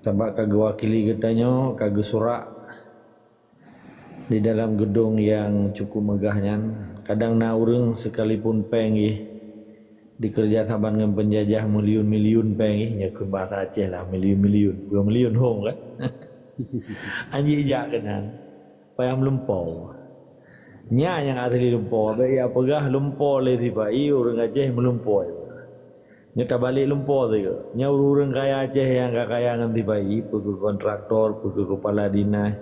Sabab ka geuwakili geutanyoe, ka geusurak di dalam geudong nyang cukup meugah nyan. Kadang na ureuëng sekalipun péng jih dikeureuja saban ngon peunjajah, miliun-miliun péng jih, nyoe keu bahasa Aceh lah, miliun-miliun, dua miliun hong kan. Anjing jak keunan. Payah meulumpoe. Nyan nyang asli lumpoe. Bék ya peugah lumpoe lé sipa-i, ureuëng Aceh meulumpoe. Nyoe tabalek lumpoe sigoe. Nyoe ureuëng kaya Aceh nyang ka kaya ngon sipa-i, peu kheueh kontraktor, peu kheueh kepala dinas,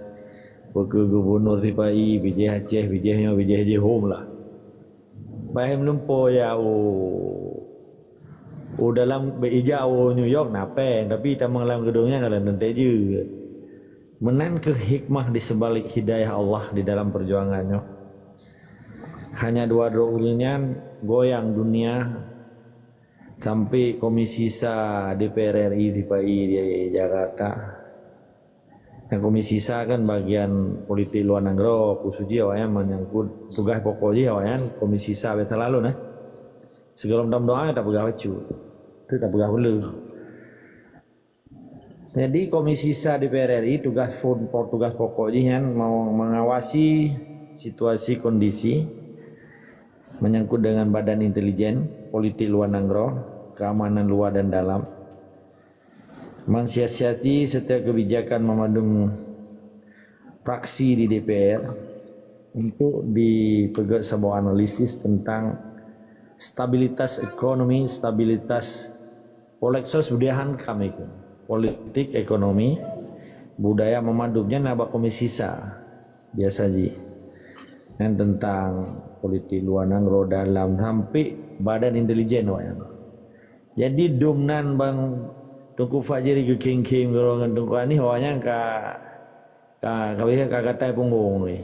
peu kheueh gubunur sipa-i, bijéh Aceh, bijéh nyoe, bijéh jih hom lah. Payah meulumpoe ya, oh. Oh, dalam ija, oh, New York na péng, tapi tamong lam geudong nyan ka lôn teuntée jeuet. Meunan kheueh hikmah di seubalik hidayah Allah di dalam peujuangan nyoe. Hanya dua droe ureuëng nyan goyang dunia, sampai Komisi Sa D P R R I sipa-i di Jakarta. Nyang Komisi Sa kan bagian politik luar nanggroe, khusus jih awaknyan menyangkut tugaih pokok jih awaknyan Komisi Sa biasa lalu, eh. Sigohlom tameudoá tapeugah bacut. Tu tapeugah peuleueh. Jadi Komisi Sa D P R R I tugas fun-, tugas pokok jih nyan mau mengawasi situasi kondisi menyangkut dengan badan intelijen, politik luar nanggroe, keamanan luar dan dalam, mensiasati setiap kebijakan memadum fraksi di D P R untuk dipeugét saboh analisis tentang stabilitas ekonomi, stabilitas poleksos budiahan kami ke politik ekonomi budaya memadum nyan na bak Komisi Sa biasa jih. Nyan tentang politik luar nanggroe dalam sampai badan intelijen awaknyan. Jadi dum nan bang Teungku Fajri geukhém-khém keudroe ngon Teungku Anis, awaknyan ka, ka, ka, ka gatai punggong weh.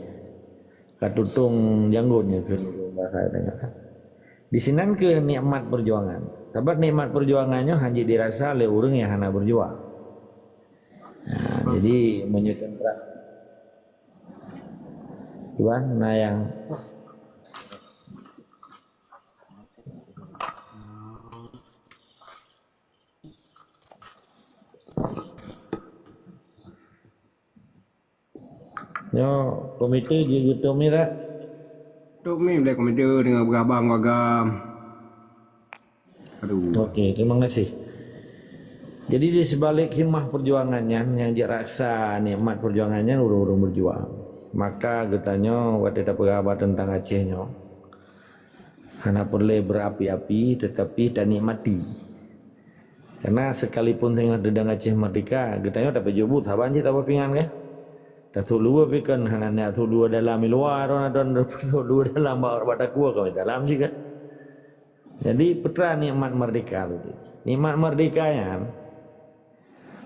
Ka tutong janggot nyoe keu bahasa teuka. Di sinan keuh nikmat perjuangan. Sabab nikmat perjuangan nyoe hana jeuet dirasa lé ureuëng nyang hana berjuang. Nah, jadi meunyoe teuntara Tuan na nyang Nyoe komite jeuet geutom ni tak? Tok mi lé komite deungon beurabang gagam. Aduh. Okey, terima kasih. Jadi di sebalik himah perjuangan nyan, nyang jeuet raksa nikmat perjuangan nyan ureuëng-ureuëng berjuang. Maka geutanyoe watée tapeugah haba teuntang Aceh nyoe, hana peureulée berapi-api, tetapi tanikmati. Karena sekalipun singoh teudong Aceh merdeka, geutanyoe tapeujeuet buet saban cit tabah pingan, kan? Tasôk luwa pih kon hana neujak sôk luwa dalam i luwa, droe na droe sôk luwa dalam bak, bak takue kon dalam cit, kan? Jadi, peue teuma nikmat merdeka tu. Nikmat merdeka nyan,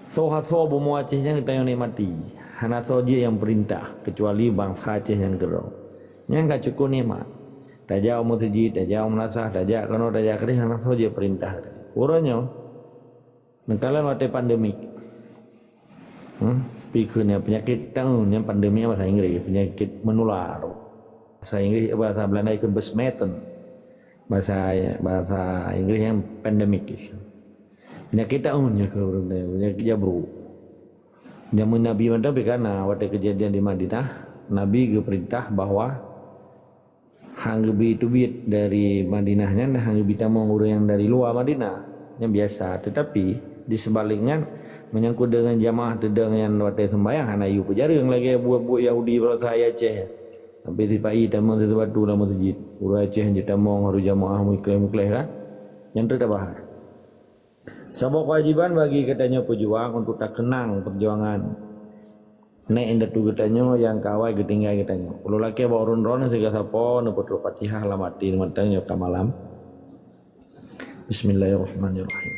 soe asoe bumoe Aceh nyan geutanyoe nikmati. Hana soe jeuet nyang peurintah, keucuali bansa Aceh nyan keudroe. Nyan ka cukôp nikmat. Tajak u meuseujid, tajak u meunasah, tajak keunoe, tajak keudeh, hana soe jeuet peurintah. Uroe nyoe, neukalon watée pandemik. Hmm? Pi kheun nyan peunyakét taun nyan pandemik bahasa Inggris, penyakit menular. Bahasa Inggris, bahasa Belanda ikheun besmetten. Bahasa, bahasa Inggris nyan pandemik. Peunyakét taun nyan keu ureuëng, peunyakét jabrôk. Jameun Nabi mantong pih kana, watée keujadian di Madinah, Nabi geupeurintah bahwa han geubi teubiet dari Madinah nyan, han geubi tamong ureuëng nyang dari luwa Madinah. Nyan biasa. Teutapi, di seubalek nyan, menyangkut deungon jamaah teudong nyan watée seumbahyang, hana yue peujareueng lagée buet-buet Yahudi bak ayah Aceh. Sampai sipa-i tamong sisibatu lam meuseujid. Ureuëng Aceh jeuet tamong harôh jamaah meukleh-meukleh kan. Nyan teuk tabahar. Saboh keuwajéban bagi geutanyoe peujuang untuk takeunang peujuangan nek indatu geutanyoe nyang ka awai geutinggai geutanyoe. Ulôn lakée bak ureuëng droeneuh sigoe sapo neupeutrok Fatihah lam até mantong nyoe ka malam. Bismillahirrahmanirrahim.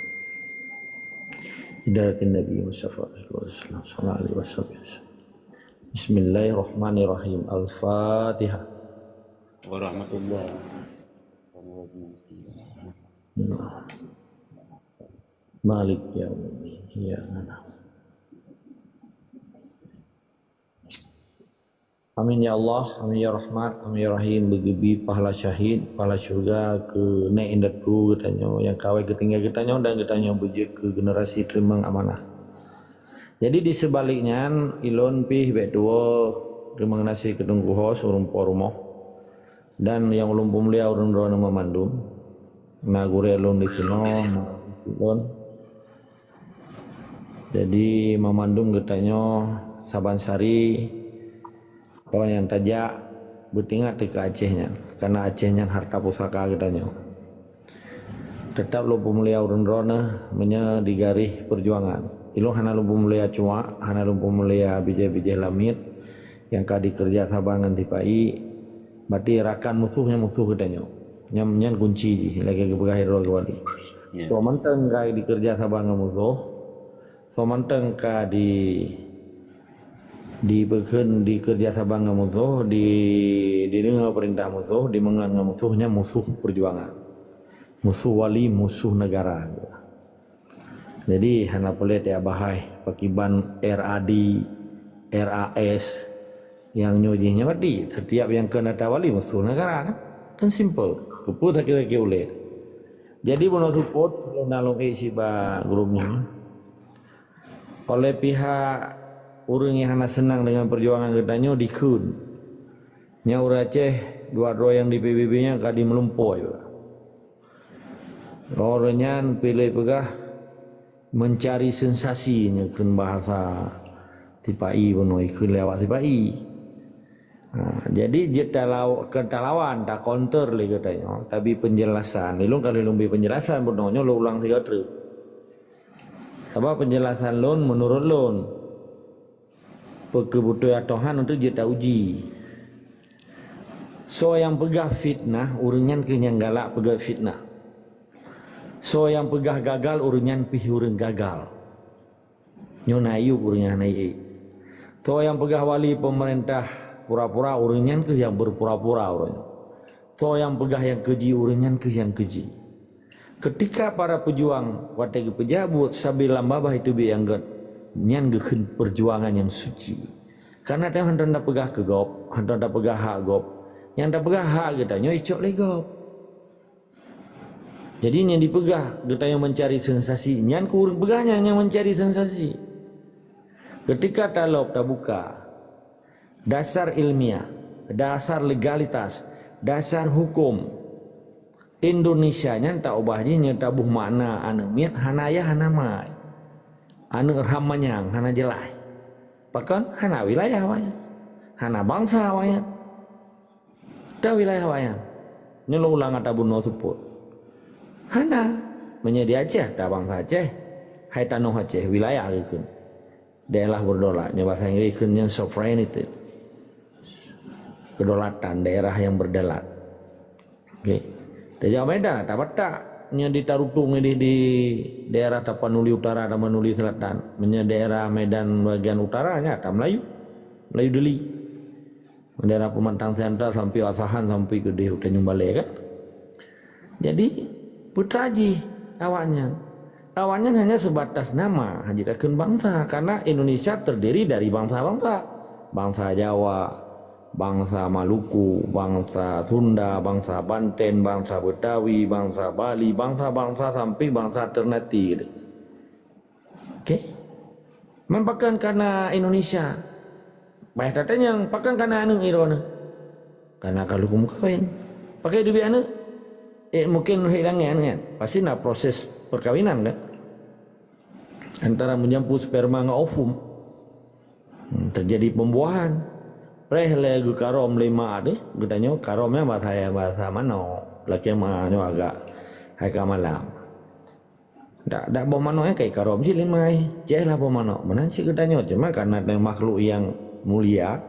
Idratin Nabi Mustafa sallallahu alaihi wasallam. Bismillahirrahmanirrahim. Al-Fatihah. Warahmatullahi wabarakatuh. Malik yaumiddin. Iya. Amin ya Allah, amin ya Rahman, amin ya Rahim. Beugeubi pahala syahid, pahala syurga keu nek indatu geutanyoe nyang ka awai geutinggai geutanyoe dan geutanyoe beujeuet keu generasi teurimong amanah. Jadi di seubalek nyan, ilôn pih bék tuwoe teurimong gaséh keu Teungku Hos ureuëng po rumoh. Dan nyang ulôn peumulia ureuëng droeneuh meumandum, na gurée lôn disinoe, na lôn. Jadi meumandum geutanyoe saban sari, awai nyang tajak, beutingat teuka Aceh nyan, karena Aceh nyan harta pusaka geutanyoe. Teutap lôn peumulia ureuëng droeneuh meunyoe di garéh peujuangan. Ilôn hana lôn peumulia cuak, hana lôn peumulia bijéh-bijéh lamiet nyang ka dikeureuja saban ngon sipa-i, berarti rakan musoh nyan musoh geutanyoe. Nyan, nyan kunci jih lagée geupeugah droe geuwali. Ya. Soe mantong ka dikeureuja saban ngon musoh, soe mantong ka di, dipeukheun dikeureuja saban ngon musoh, di, dideungoe peurintah musoh, dimeungon ngon musoh, nyan musoh peujuangan. Musoh wali, musoh negara. Jadi hana peureulée tajak bahai pakiban R A D, R A S nyang nyoe jih nyan berarti setiap nyang keu ata wali musoh negara kan? Kan simple. Keupeue sakét-sakét ulée. Jadi bunoe seupôt lôn na lôn ék siba grup nyan. Oleh pihak ureuëng nyang hana seunang deungon peujuangan geutanyoe dikheun, nyan ureuëng Aceh dua droe nyang di P B B nyan ka dimeulumpoe. Ureuëng nyan pih lé peugah mencari sensasi, nyan kheun bahasa sipa-i bunoe, kheun lé awak sipa-i. Ha, jadi jeuet talaw-, keu talawan, takonter lé geutanyoe, tabi penjelasan. Lôn ka lheueh lôn bi penjelasan bunoe nyoe, lôn ulang sigoe treuk. Sabab penjelasan lôn, meunurot lôn, peu keuh beutôi atawa hana, untuk jeuet tauji. Soe nyang peugah fitnah, ureuëng nyan keuh nyang galak peugah fitnah. Soe nyang peugah gagal, ureuëng nyan pih ureuëng gagal. Nyoe na yub ureuëng nyang hana ék. Soe nyang peugah wali peumeurintah pura-pura, ureuëng nyan keuh nyang beupura-pura ureuëng nyan. Soe nyang peugah nyang keuji, ureuëng nyan keuh nyang keuji. Keutika para peujuang watée geupeujak buet sabe lam babah itu bit nyang gét, nyan geukheun peujuangan nyang suci. Kareuna tanyoe hana tapeugah keu gob, hana tapeugah hak gob. Nyang tapeugah hak geutanyoe icok lé gob. Jadi nyang dipeugah geutanyoe mencari sensasi, nyan keuh ureuëng peugah nyan nyang mencari sensasi. Keutika talob tabuka dasar ilmiah, dasar legalitas, dasar huköm Indonesia nyan taubah jih nyoe taboh makna aneuëk miet hana ayah hana mai. Aneuëk ram manyang hana jeulaih. Pakon hana wilayah awaknyan. Hana bansa awaknyan. Dah wilayah awaknyan. Nyoe lôn ulang ata bunoe seupôt. Hana. Meunyoe di Aceh, ata bansa Aceh. Hai tanoh Aceh, wilayah geukheun. Daerah berdaulat, nyoe bahasa Inggréh kheun nyan sovereignty. Kedaulatan daerah yang berdaulat. Okey. Tajak Medan, ata Batak. Nyoe di Tarutung, di, di daerah Tapanuli Utara, Tapanuli Selatan. Meunyoe daerah Medan bagian utara, nyan ata Melayu. Melayu Deli. Daerah Pematang Siantar sampai Asahan sampai keudeh u Tanjung Balai kan. Jadi, peue teuma jih awaknyan. Awaknyan hanya sebatas nama, hana jikheun bansa, karena Indonesia terdiri dari bangsa-bangsa. Bangsa Jawa, bangsa Maluku, bangsa Sunda, bangsa Banten, bangsa Betawi, bangsa Bali, bangsa-bangsa sampai bangsa Ternate. Okey. Man pakon kana Indonesia? Bah tatanyong, pakon kana aneuëk droeneuh? Kana ka lheueh meukawen. Pakon teubiet aneuëk? Eh, mungkin lheueh ilangée aneuëk kan? Pasti na proses perkawinan kan? Antara meujampu sperma ngon ovum. Hmm, terjadi pembuahan. Preh lé geukarom lé ma deh, geutanyoe karom nyan bahasa, bahasa manok. Lakée ma nyoe agak hai ka malam. Dak, dak boh manok nyan ka ikarôm cit lé ma. Ceh lah boh manok. Meunan cit geutanyoe. Cuma karena tanyoe makhluk nyang mulia,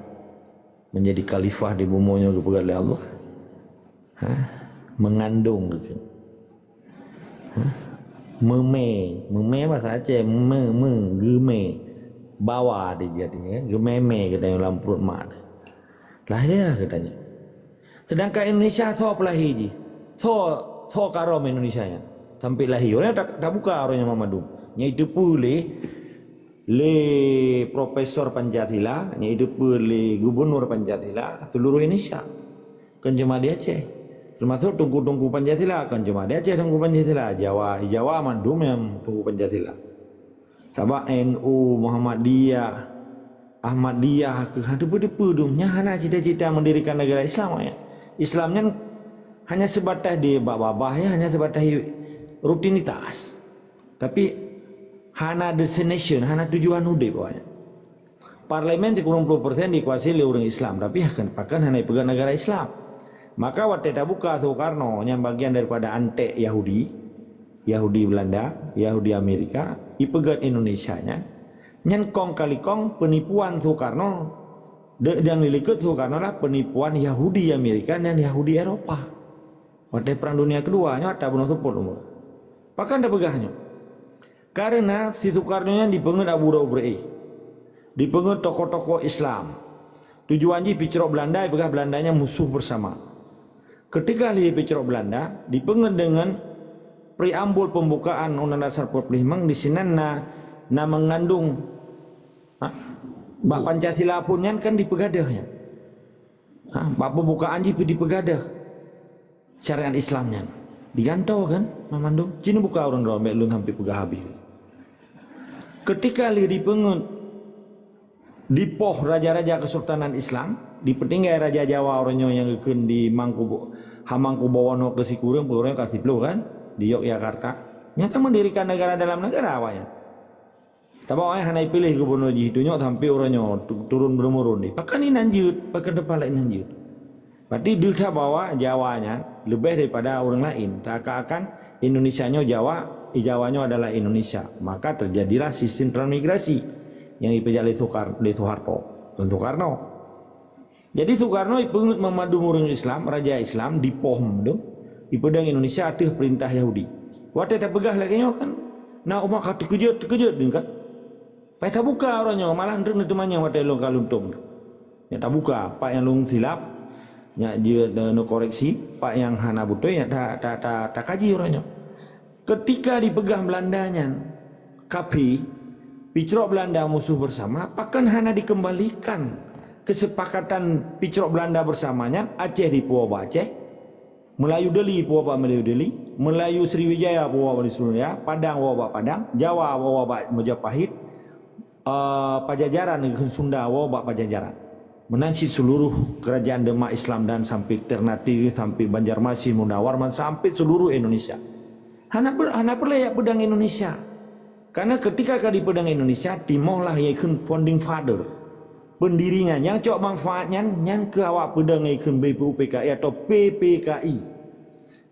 menjadi khalifah di bumoe nyoe geupeugah lé Allah. Ha? Mengandung gitu. Ha? Meume, meume bahasa Aceh, me, me, geume. Bawa dijadi, ya. Geumeme geutanyoe lam pruet ma. Lahé lah geutanyoe. Sedangkan Indonesia soe peulahé jih? Soe, soe karom Indonesia nyan? Sampai lahé, ureuëng ta-, tabuka ureuëng nyan mandum. Nyang jiteupeue lé, lé Profesor Pancasila, nyang jiteupeue lé Gubernur Pancasila seluruh Indonesia. Kon cuma di Aceh. Termasuk teungku-teungku Pancasila, kon cuma di Aceh teungku Pancasila. Jawa, Jawa mandum nyang teungku Pancasila. Sabab N U, Muhammadiyah, Ahmadiyah, keu hana teupeu-teupeu dum, nyan hana cita-cita mendirikan negara Islam, ya. Islam nyan hanya sebatas di babah-babah, ya, hanya sebatas rutinitas. Tapi hana destination, hana tujuan udeb, ya. Parlemen sikureueng ploh persen dikuasai lé ureuëng Islam, tapi pakon hana ipeugah negara Islam. Maka watée tabuka Soekarno nyang bagian daripada antek Yahudi, Yahudi Belanda, Yahudi Amerika, ipeugét Indonesia nyan, nyan kong kali kong penipuan Soekarno. De-, nyang dilikot Soekarno lah penipuan Yahudi Amerika dan Yahudi Eropa. Watée Perang Dunia Kedua nyoe ata bunoe seupôt umur. Pakon tapeugah nyoe? Karena si Soekarno nyan dipeungeut Abu Daud Brei, dipeungeut tokoh-tokoh Islam. Tujuan jih picrok Belanda, ipeugah Belanda nyan musuh bersama. Ketika lheueh picrok Belanda, dipeungeut deungon preambul pembukaan Undang Dasar empat puluh lima, di sinan na, na mengandung, ha, bak Pancasila pun nyan kan dipeugadeuh nyan. Ha, bak pembukaan jih pih dipeugadeuh syariat Islam nyan. Digantoe kan, mamandum. Cit neubuka ureuëng droe, bék lôn sampai peugah habéh. Keutika lheueh dipeungeut dipoh raja-raja Kesultanan Islam, dipeutinggai Raja Jawa uroe nyoe nyang geukheun di Mangkubo-, ha Mangkubuwono keu sikureueng, peue ureueng ka siplôh kan, di Yogyakarta. Nyang ka meundirikan negara dalam negara awaknyan. Sabab awaknyan hana ipiléh gubunur jih, tunyok sampoe uroe nyoe tu-, turun meurun-meurun di. Pakon inan jeuet, pakon teupalak inan jeuet. Berarti deuh that bahwa Jawa nyan leubeh daripada ureueng laén. Seakan-akan Indonesia nyoe Jawa, Jawa nyoe adalah Indonesia. Maka terjadilah sistem transmigrasi nyang ipeujak lé Soekar-, lé Soeharto, Tun Soekarno. Jadi Soekarno ipeungeut banmandum ureueng Islam, raja Islam di poh tu, ipeudong Indonesia ateueh peurintah Yahudi. Watée tapeugah lagée nyoe kan, na umat ka teukeujot-teukeujot deungon. Pai tabuka uroe nyoe, malah treuk neuteumanyong watée lôn ka lôn tom. Nyak tabuka, pat nyang lôn silap, nyak jeuet, eh, neukoreksi, pat nyang hana beutôi, nyak ta-, ta-, ta-, takaji uroe nyoe. Keutika dipeugah Beulanda nyan, kaphé, picrok Beulanda musuh bersama, pakon hana dikeumbalikan keusepakatan picrok Beulanda bersama nyan, Aceh dipuwoe bak Aceh, Meulayu Deli puwoe bak Meulayu Deli, Meulayu Sriwijaya puwoe bak Sriwijaya, Padang woe bak Padang, Jawa woe bak Majapahit, eh, Pajajaran ngon Sunda woe bak Pajajaran. Meunan cit seuluruh keurajaan Demak Islam dan sampoe Ternate, sampoe Banjarmasin, Munawar, man sampoe seuluruh Indonesia. Hana ber-, hana peureulée jak peudong Indonesia. Karena keutika ka dipeudong Indonesia, Timoh lah nyang kheun founding father. Peundiri nyan, nyang cok manfaat nyan, nyan keuh awak peudong nyang kheun B P U P K I atau P P K I.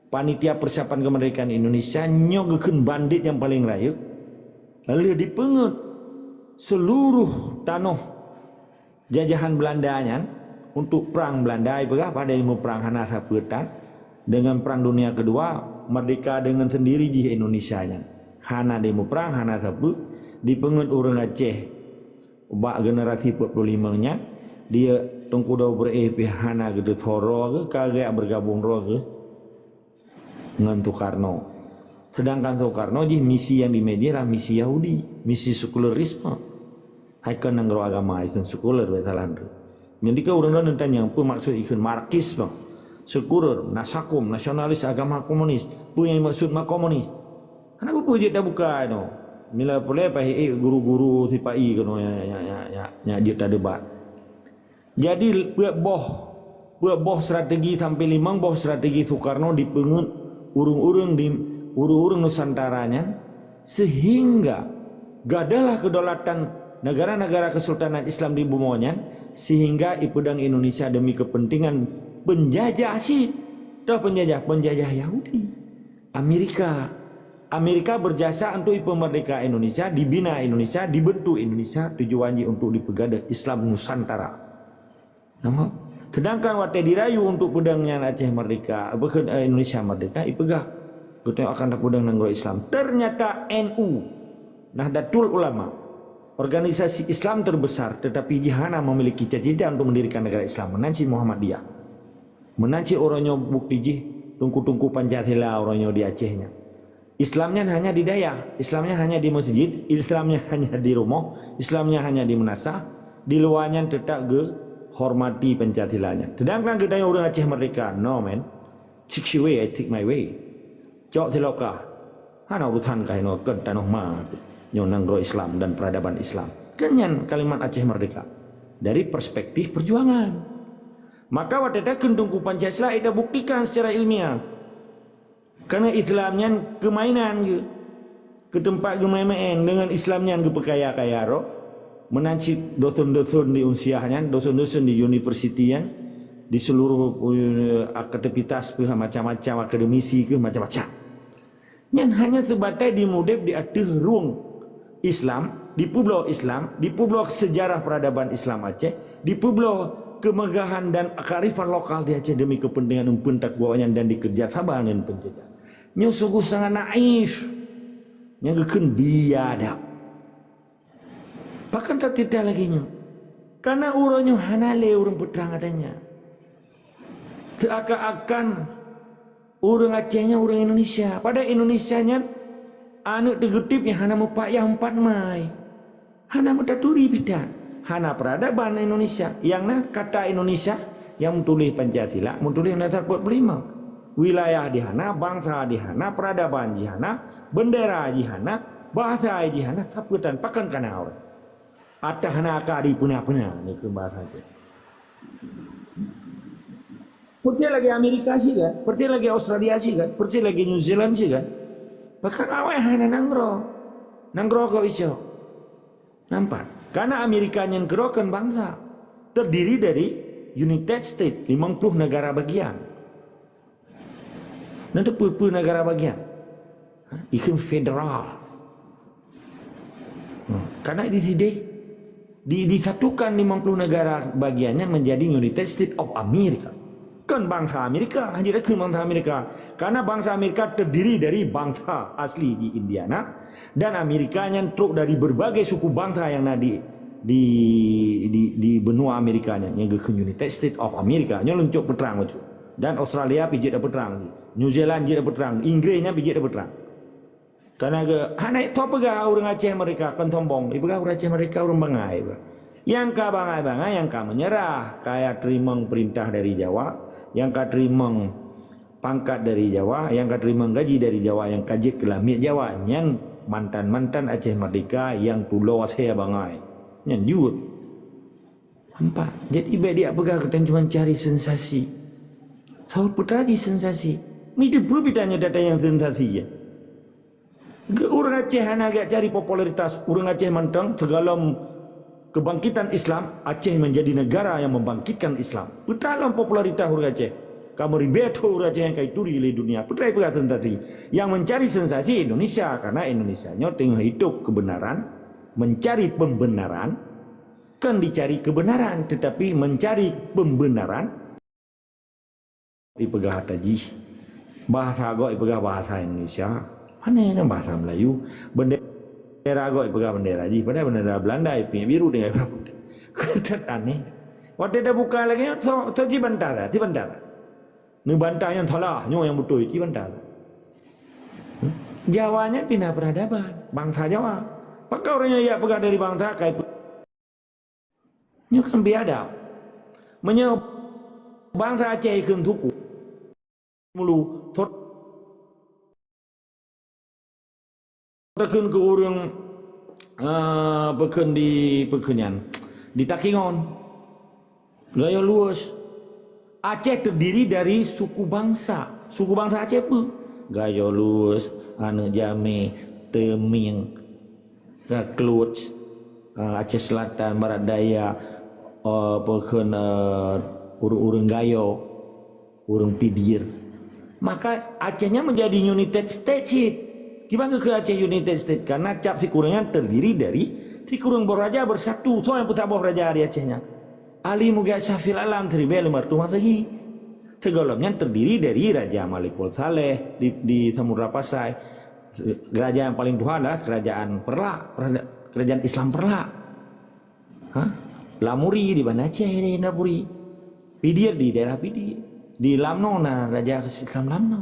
Panitia Persiapan Kemerdekaan Indonesia nyoe geukheun bandit nyang paleng rayeuk. Lheueh dipeungeut seuluruh tanoh jajahan Beulanda nyan untuk prang Beulanda, ipeugah padahai meuprang hana sapeue tan. Deungon Prang Dunia Keudua, merdeka deungon seundiri jih Indonesia nyan. Hana dimuprang, hana sapeue, dipeungeut ureueng Aceh ubak generasi empat puluh lima nyan, dia Teungku Daud Beureu'éh pih hana geuteusoe droe geuh, ka geujak beugabong droe geuh ngon Soekarno. Sedangkan Soekarno jih misi nyang dimé jih adalah misi Yahudi, misi sekularisme. Hai kon nanggroe agama, hai kon sekuler, bèk salah nanggroe. Nyan dikeue ureueng droeneuh tanyong, peue maksud ikheun Marxisme, sekuler, nasakum, nasionalis agama komunis, peue nyang dimaksud ma komunis? Hana peue-peue jeuet tabuka nyoe. Mila peureulèe payah ék guru-guru sipa-i keunoe nya, nya, nya, nya, nya jeuet tadebat. Jadi, peuet boh, peuet boh strategi sampai limong boh strategi Soekarno dipeungeut ureueng-ureueng di, ureueng-ureueng Nusantara nyan, sehingga gadahlah kedaulatan negara-negara kesultanan Islam di bumoe nyan, sehingga ipeudong Indonesia demi kepentingan penjajah cit. Toh penjajah, penjajah Yahudi. Amerika. Amerika berjasa untuk ipeumerdeka Indonesia, dibina Indonesia, dibentuk Indonesia, tujuan jih untuk dipeugadôh Islam Nusantara. Nampak? Sedangkan watèe dirayu untuk peudong nyan Aceh merdeka, apa kheun, eh, Indonesia merdeka, ipeugah, "Geutanyoe akan tapeudong nanggroe Islam." Ternyata N U, Nahdlatul Ulama, organisasi Islam terbesar, tetapi jih hana memiliki cita-cita untuk mendirikan negara Islam. Meunan cit Muhammadiyah. Meunan cit uroe nyoe bukti jih teungku-teungku Pancasila uroe nyoe di Aceh nyan. Islam nyan hanya di dayah, Islam nyan hanya di masjid, Islam nyan hanya di rumoh, Islam nyan hanya di meunasah, di luwa nyan teutap geuhormati Pancasila nyan. Sedangkan geutanyoe ureueng Aceh merdeka, no man, take your way, I take my way. Cok siloe kah. Hana urusan kah inoe kon tanoh ma. Nyoe nanggroe Islam dan peradaban Islam. Kan nyan kalimat Aceh merdeka. Dari perspektif perjuangan. Maka watèe takheun teungku Pancasila, ita buktikan secara ilmiah. Karena Islam nyan keumainan geuh, keu teumpat geumaén-maén, deungon Islam nyan geupeukaya-kaya droe. Meunan cit dosen-dosen di unsiah nyan, dosen-dosen di universiti nyan, di seluruh, eh, aktivitas peuh macam-macam, akademisi keuh macam-macam. Nyan hanya seubatai dimudeb di ateueh rueng Islam, dipeubloe Islam, dipeubloe seujarah peuradaban Islam Aceh, dipeubloe keumegahan dan kearifan lokal di Aceh demi kepentingan eumpeuen takwa nyan dan dikeureuja saban ngon peunjajah. Nyoe sungguh sangat naif. Nyang geukheun biadab. Pakon tateuta lagèe nyoe? Karena uroe nyoe hana lé ureueng peutrang adanya. Seuakan-akan ureueng Aceh nyan ureueng Indonesia. Padahai Indonesia nyan aneuk teugeutip nyang hana meupat yah meupat mai. Hana meutaturi pih that. Hana peuradaban Indonesia. Nyang na kata Indonesia nyang meutuléh Pancasila, meutuléh Undang-Undang empat puluh lima. Wilayah di hana, bansa di hana, peuradaban di hana, bendera di hana, Bahasa jih hana sapeue tan pakon kana ureuëng. Atah hana ka dipeuna-peuna ni keu bahasa Aceh. Persis lagée Amerika sih kan, persis lagée Australia sih kan, persis lagée New Zealand sih kan. Pakon awai hana nanggroe. Nanggroe kok ico. Nampak? Karena Amerika nyan keudroe kon bangsa. Terdiri dari United States, limong ploh negara bagian. Na teupeue-peue negara bagian? Ha? Ikheun federal. Hmm. Karena di sini di, disatukan limong ploh negara bagiannya menjadi United States of America. Kon bangsa Amerika, hanya kon bangsa Amerika. Karena bangsa Amerika terdiri dari bangsa asli di Indiana dan Amerika nyan trok dari berbagai suku bangsa yang na di di, di, di benua Amerika nyan, nyang geukheun United States of America. Nyoe leuncok peutrang bacut. Dan Australia pih jeuet peutrang. New Zealand jeuet peutrang. Inggris nyan pih jeuet peutrang. Karena ke hana tho peugah ureuëng Aceh mereka kon sombong. Ipeugah ureuëng Aceh mereka ureuëng bangai. Nyang ka bangai-bangai, nyang ka menyerah, ka ya teurimong perintah dari Jawa, nyang ka teurimong pangkat dari Jawa, nyang ka teurimong gaji dari Jawa, nyang ka jeuet keu lamiet Jawa, nyan mantan-mantan Aceh Merdeka nyang tulo asée bangai. Nyan jeuet. Nampak? Jadi bék diak peugah geutanyoe cuma cari sensasi. Saboh peue teuma jih sensasi. Mi teupeue pih tanyoe data nyang sensasi ya. Ureuëng Aceh hana geujak cari popularitas, ureuëng Aceh mantong sigohlom kebangkitan Islam, Aceh menjadi negara yang membangkitkan Islam. Peutalom popularitas ureuëng Aceh. Kamoe ribée tho ureuëng Aceh nyang ka ituri lé dunia. Peue teuma peugah sensasi. Yang mencari sensasi Indonesia, karena Indonesia nyoe teungoh hidup kebenaran, mencari pembenaran, kan dicari kebenaran, tetapi mencari pembenaran. Ipeugah ata jih. Bahasa gob ipeugah bahasa Indonesia. Pane ngon bahasa Melayu. Bendera gob ipeugah bendera jih. Padahai bendera Belanda ipiek biru dengan hitam putih. Keutat aneh. Watée tabuka lagée nyoe, so, so jibantah that, jibantah that. Neubantah nyang salah, nyoe nyang beutôi, jibantah that. Hmm? Jawa nyan pih na peradaban, bangsa Jawa. Pakon ureuëng nyang jak peugah dari bangsa, kai pe- Nyoe kan biadab. Meunyoe bangsa Aceh ikheun suku, mulu, thot takheun keu ureuëng, eh, peukheun di, peukheun nyan, di Takengon. Gayo luwes. Aceh terdiri dari suku bangsa. Suku bangsa Aceh peue? Gayo luwes, aneuk jamé, Teuming, Ka Kluet, eh, Aceh Selatan, Barat Daya, eh, peukheun, eh, ureuëng-ureuëng Gayo, ureuëng Pidir. Maka Aceh nyan menjadi United States cit. Kiban keu Aceh United States? Karena cap sikureueng nyan terdiri dari sikureueng boh raja bersatu. Soe nyang peusaboh raja di Aceh nyan? Ali Mughirah Shah Fil Alam, siribée limong reutôh Masehi. Sigohlom nyan terdiri dari Raja Malikul Saleh di, di Samudra Pasai. Raja yang paling tuha adalah kerajaan Perlak, kerajaan Islam Perlak. Ha? Lamuri di Banda Aceh, di Indrapuri. Pidir di daerah Pidir. Di Lamno na raja Islam Lamno.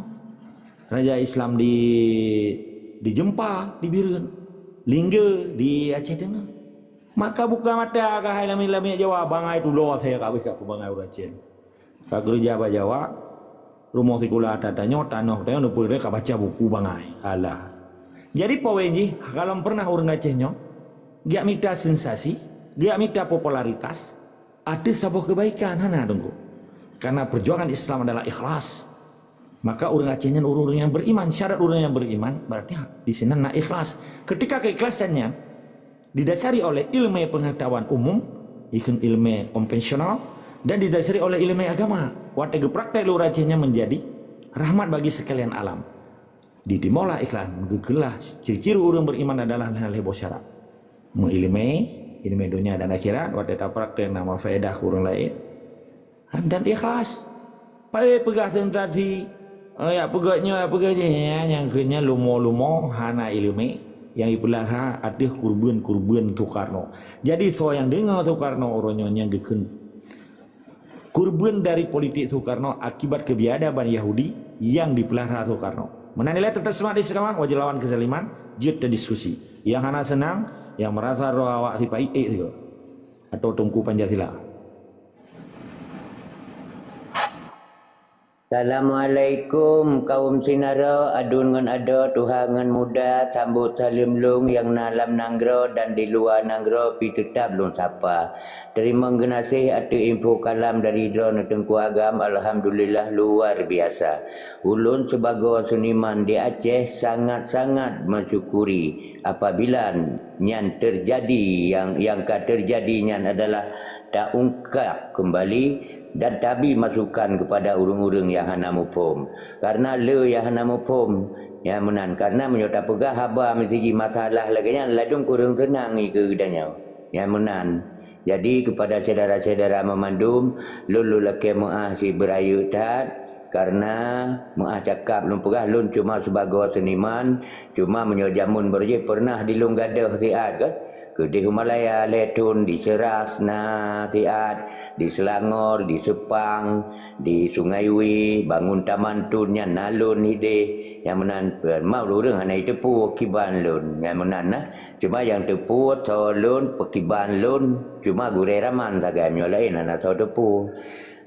Raja Islam di, di Jempa, di Bireuen. Lingge di Aceh Teungoh. Maka buka mata ka hai lamiet-lamiet Jawa, bangai tulo asai ka habéh ka peubangai ureuëng Aceh. Ka keureuja bak Jawa, rumoh sikula ata tanyoe, tanoh tanyoe, neupeureulee ka baca buku bangai. Alah. Jadi poin jih, kalon pernah ureuëng Aceh nyoe geujak mita sensasi, geujak mita popularitas ateueh saboh keubaikan, hana teungku. Karena perjuangan Islam adalah ikhlas. Maka ureuëng Aceh nyan ureuëng-ureuëng nyang beriman. Syarat ureuëng nyang beriman berarti ha, di sinan na ikhlas. Ketika keikhlasan nyan didasari oleh ilmu pengetahuan umum, ikheun ilmu konvensional, dan didasari oleh ilmu agama. Watée geupraktek lé ureuëng Aceh nyan menjadi rahmat bagi sekalian alam. Di timoh lah ikhlas, meugeukeulah ciri-ciri ureuëng beriman adalah na lhée boh syarat. Meuilmu, ilmu dunia dan akhirat, watée tapraktek na faedah keu ureuëng laén. Dan ikhlas. Pai peugah sensasi, eh, yak peugah nyoe, yak peugah jih, ya, nyang keu nyan lumo-lumo, hana ileumé, nyang ipeulara ateueh kurban-kurban Soekarno. Jadi, soe nyang deungoe Soekarno uroe nyoe nyang geukheun kurban dari politik Soekarno akibat kebiadaban Yahudi yang dipeulara Soekarno. Meunan ilée teutap seumangat di seudamah, wajar lawan keuzaliman, jeuet teudiskusi. Nyang hana seunang, nyang meurasa roh awak sipa-i ék sigoe. Atau Teungku Pancasila. Assalamualaikum kaum sinaro, aduen ngon adoe, tuha ngon muda, sambot saleuem lôn nyang na lam nanggroe dan di luwa nanggroe pih teutab lôn sapa. Teurimong geunaséh ateueh info kalam dari droeneuh Teungku Agam, alhamdulillah luar biasa. Ulôn sibagoe seuniman di Aceh sangat-sangat mensyukuri apabila nyan teujadi, nyang, nyang ka teujadi nyan adalah taungkap keumbali dan tabri masukan keupada ureuëng-ureuëng nyang hana muphom. Kareuna le nyang hana muphom, nyang meunan. Kareuna meunyoe tapeugah haba meusti jih masalah lagée nyan, ladôm kureueng seunang ngon geutanyoe. Nyang meunan. Jadi, keupada syedara-syedara meumandum, lôn, lôn lakée meuáh sibeurayeuk that, kareuna meuáh cakap lôn peugah lôn cuma sibagoe seuniman, cuma meunyoe jameun barô jih peureunah di lôn gadôh siat kan. Keudeh u Malaya lhée thon, di Seuras na siat, di Seulangor, di Seupang, di Sungai Weh, bangon taman thon nyan na lôn ideh, nyang meunan, ma ureuëng hana jiteupeue kiban lôn, nyang meunan na. Cuma nyang teupeue soe lôn, peukiban lôn, cuma gurée raman sagai, meunyoe laén hana soe teupeue.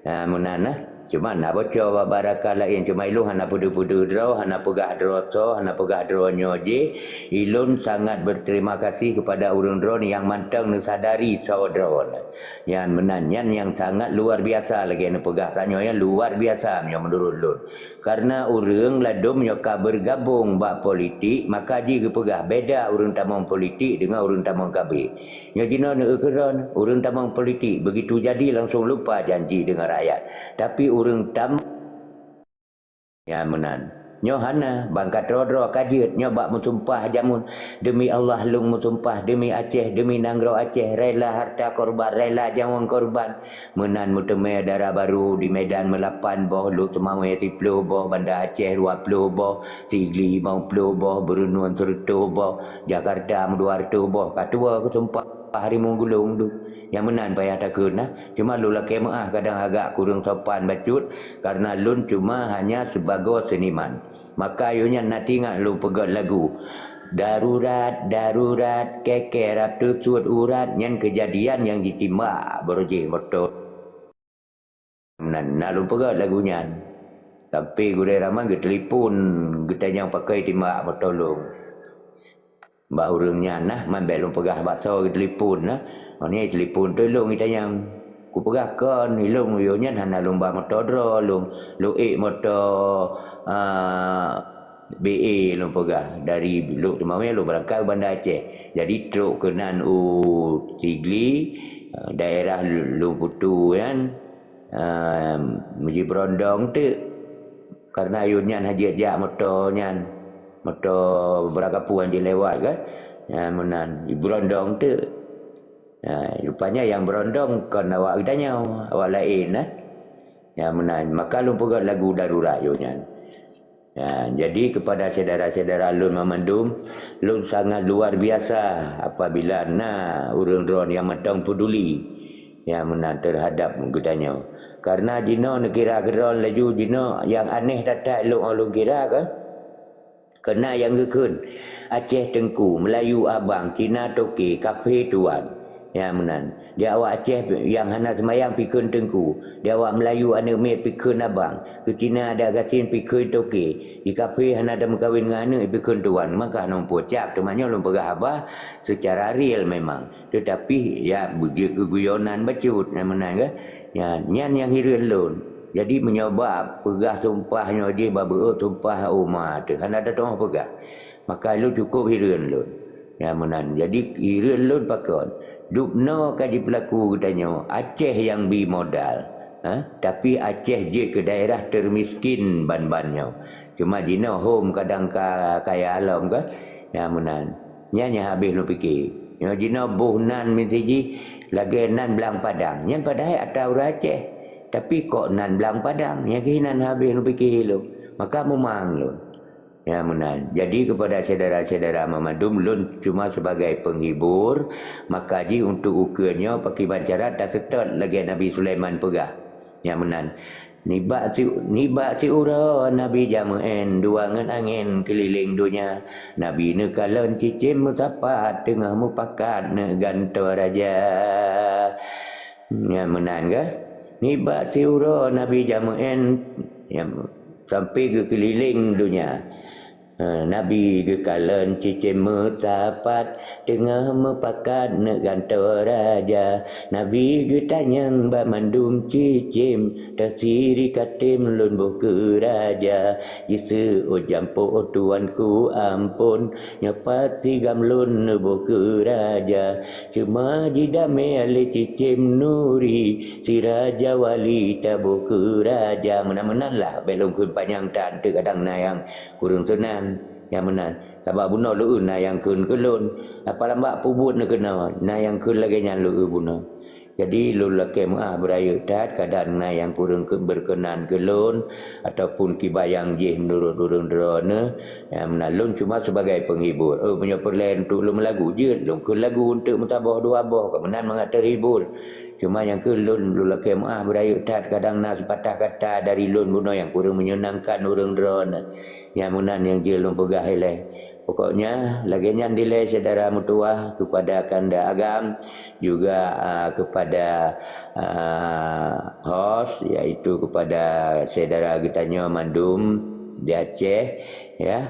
Ha, meunan nah. Cuma na boco bak baraka laén, cuma ilôn hana peudeuh-peudeuh droe, hana peugah droe soe, hana peugah droe nyoe jih. Ilôn sangat berterima kasih keupada ureuëng droeneuh nyang mantong neusadari soe droeneuh. Nyan meunan, nyan nyang sangat luar biasa lagée neupeugah tanyoe, nyan luar biasa meunyoe meunurot lôn. Kareuna ureuëng ladôm nyoe ka beugabong bak politik, maka jih geupeugah beda ureuëng tamong politik deungon ureuëng tamong KB. Nyoe jinoe neukeudroe, ureuëng tamong politik begitu jadi langsung lupa janji deungon rakyat. Tapi ureuëng tam-, nyang meunan. Nyoe hana, ban ka droe-droe ka jeuet, nyoe bak meusumpah jameun, "Demi Allah lôn meusumpah, demi Aceh, demi nanggroe Aceh, rela harta korban, rela nyawöng korban." Meunan meuteumé dara barô di Medan meulapan boh, Lhokseumawe siplôh boh, Banda Aceh dua plôh boh, Sigli limong plôh boh, Beureunuen sireutoh boh, Jakarta meudua reutôh boh, ka tuwoe keusumpah harimong gulong tu. Nyang meunan payah takheun nah, cuma lôn lakée meuáh kadang agak kureueng sopan bacut, kareuna lôn cuma hanya sibagoe seuniman. Maka yoh nyan na teuingat lôn peugét lagu, "Darurat, darurat, kèe-kèe rab teusuet urat," nyan keujadian nyang jitimbak barô jih moto. Nan, na lôn peugét lagu nyan. Tapi gurée raman geutelepon, geutanyong pakon timbak moto lôn. Bak ureuëng nyan nah, man bék lôn peugah bak soe geutelepon nah. Awak nyan telepon, "Tulông," geutanyong. Kupeugah, "Kon, ilông yoh nyan hana lôn ba moto droe lôn. Lôn ék moto, a, B A lôn peugah. Dari Lhokseumawe lôn beurangkat u Banda Aceh." Jadi trok keunan u Sigli, a, daerah lôn putôh nyan, a, meujibeurondong teuk. Kareuna yoh nyan hana jeuet jak moto nyan. Moto beurangkat puan jilewat kan. Nyan meunan, jibeurondong teuk. Ha, rupanya nyang beurondong kon awak geutanyoe, awak laén, eh. Nyang meunan, maka lôn peugét lagu darurat yoh nyan. Ha, jadi keupada syedara-syedara lôn banmandum, lôn sangat luar biasa apabila na ureuëng droe nyang mantong peuduli, nyang meunan, teuhadab geutanyoe. Kareuna jinoe neukira keudroe laju jinoe nyang aneh that-that lôn, lôn kira kan. Keunan nyang geukheun, Aceh Teungku, Meulayu Abang, Cina Toke, Kaphé Tuan. Nyang meunan. Di awak Aceh nyang hana seumayang pikheun Teungku. Di awak Meulayu aneuëk miet pikheun Abang. Keu Cina adat gasien pikheun Toke. Di kaphé hana tameukawen ngon aneuëk pikheun Tuan. Maka hana muphom cap. Teuma nyoe lôn peugah haba seucara real memang. Teutapi, ya, beujeuet keu guyonan bacut, nyang meunan kan? Nyan, nyan nyang hireuen lôn. Jadi, meunyoe bak peugah sumpah nyoe jih bak beuet sumpah oma teuh, hana teutoh peugah. Maka lôn cukôp hireuen lôn. Nyang meunan. Jadi, hireuen lôn pakon? Dubnoe ka jipeulaku geutanyoe, Aceh nyang bi modal. Ha? Tapi Aceh jeuet keu daerah teumiskin ban-ban nyoe. Cuma jinoe hom kadang ka kaya lom kan? Nyang meunan. Nyan nyang habéh lôn pike. Nyoe jinoe boh nan meusti jih lagée nan blang Padang. Nyan padahai atra ureuëng Aceh. Tapi kok nan blang Padang, nyang keuh nan habéh lôn pike lôn. Maka mumang lôn. Nyang meunan. Jadi keupada syedara-syedara meumandum, lôn cuma seubagai peunghibur, maka jih untuk ukeue nyoe pakriban cara taseutôt lagée Nabi Sulaiman peugah. Nyang meunan. Nibak si-, nibak siuroe Nabi jameuén dua ngon angén keulileng donya. Nabi neukalon cicém meusapat teungoh mupakat neugantoe raja. Nyan meunan kah? Nibak siuroe Nabi jameuén Nyang sampai geukeulileng donya. Eh, Nabi geukalon cicém meusapat, teungoh meupakat neuk gantoe raja. Nabi geutanyong bak mandum cicém, tasiri katem lôn boh keu raja. Jiseuôt jampoe tuanku ampon, nyoe pat sigam lôn neuboh keu raja. Cuma jidamé lé cicém nuri, si raja wali taboh keu raja. Meunan-meunan lah, bék lôn kheun panyang that, teuk kadang na nyang kureueng seunang. Nyang meunan, sabab bunoe lôn na nyang kheun keu lôn. Apa lambak peubuet neukeunoe, na nyang kheun lagée nyan lôn bunoe. Jadi lôn lakée meuáh beurayeuk that, kadang na nyang kureueng keu-, berkenan keu lôn, ataupun kiban nyang jih meunurot ureuëng droeneuh. Nyang meunan lôn cuma sebagai penghibur. Oh, meunyoe peureulée untuk lôn meulagu, jeuet lôn kheun lagu untuk meusaboh dua boh, ka meunan mangat terhibur. Cuma nyang kheun lôn, lôn lakée meuáh beurayeuk that, kadang na seupatah kata dari lôn bunoe nyang kureueng menyenangkan ureuëng droeneuh. Nyang meunan nyang jeuet lôn peugah ilée. Pokoknya, lagée nyan dilée syedara meutuwah kepada kanda agam, juga, ah, kepada, ah, host, yaitu kepada syedara geutanyoe mandum di Aceh, ya.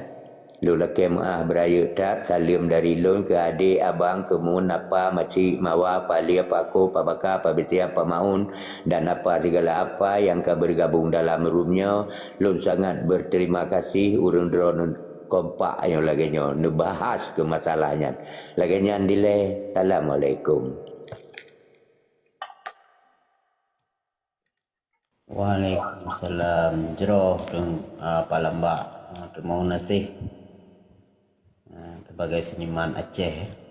Lôn lakée meuáh beurayeuk that, saleuem dari lôn keu adék, abang, keumun, apa, macik, mawa, palie, pako, pabaka, pabitiah, pamaun, dan apa sigala apa nyang ka bergabung dalam room nyoe. Lôn sangat berterima kasih ureuëng droeneuh kompak nyoe lagée nyoe neubahas keu masalah nyan. Lagée nyan dilée. Assalamualaikum. Waalaikumsalam. Jroh, Teung, ah, Pak Lambak. Ah, terima kasih. Ah, sebagai seniman Aceh.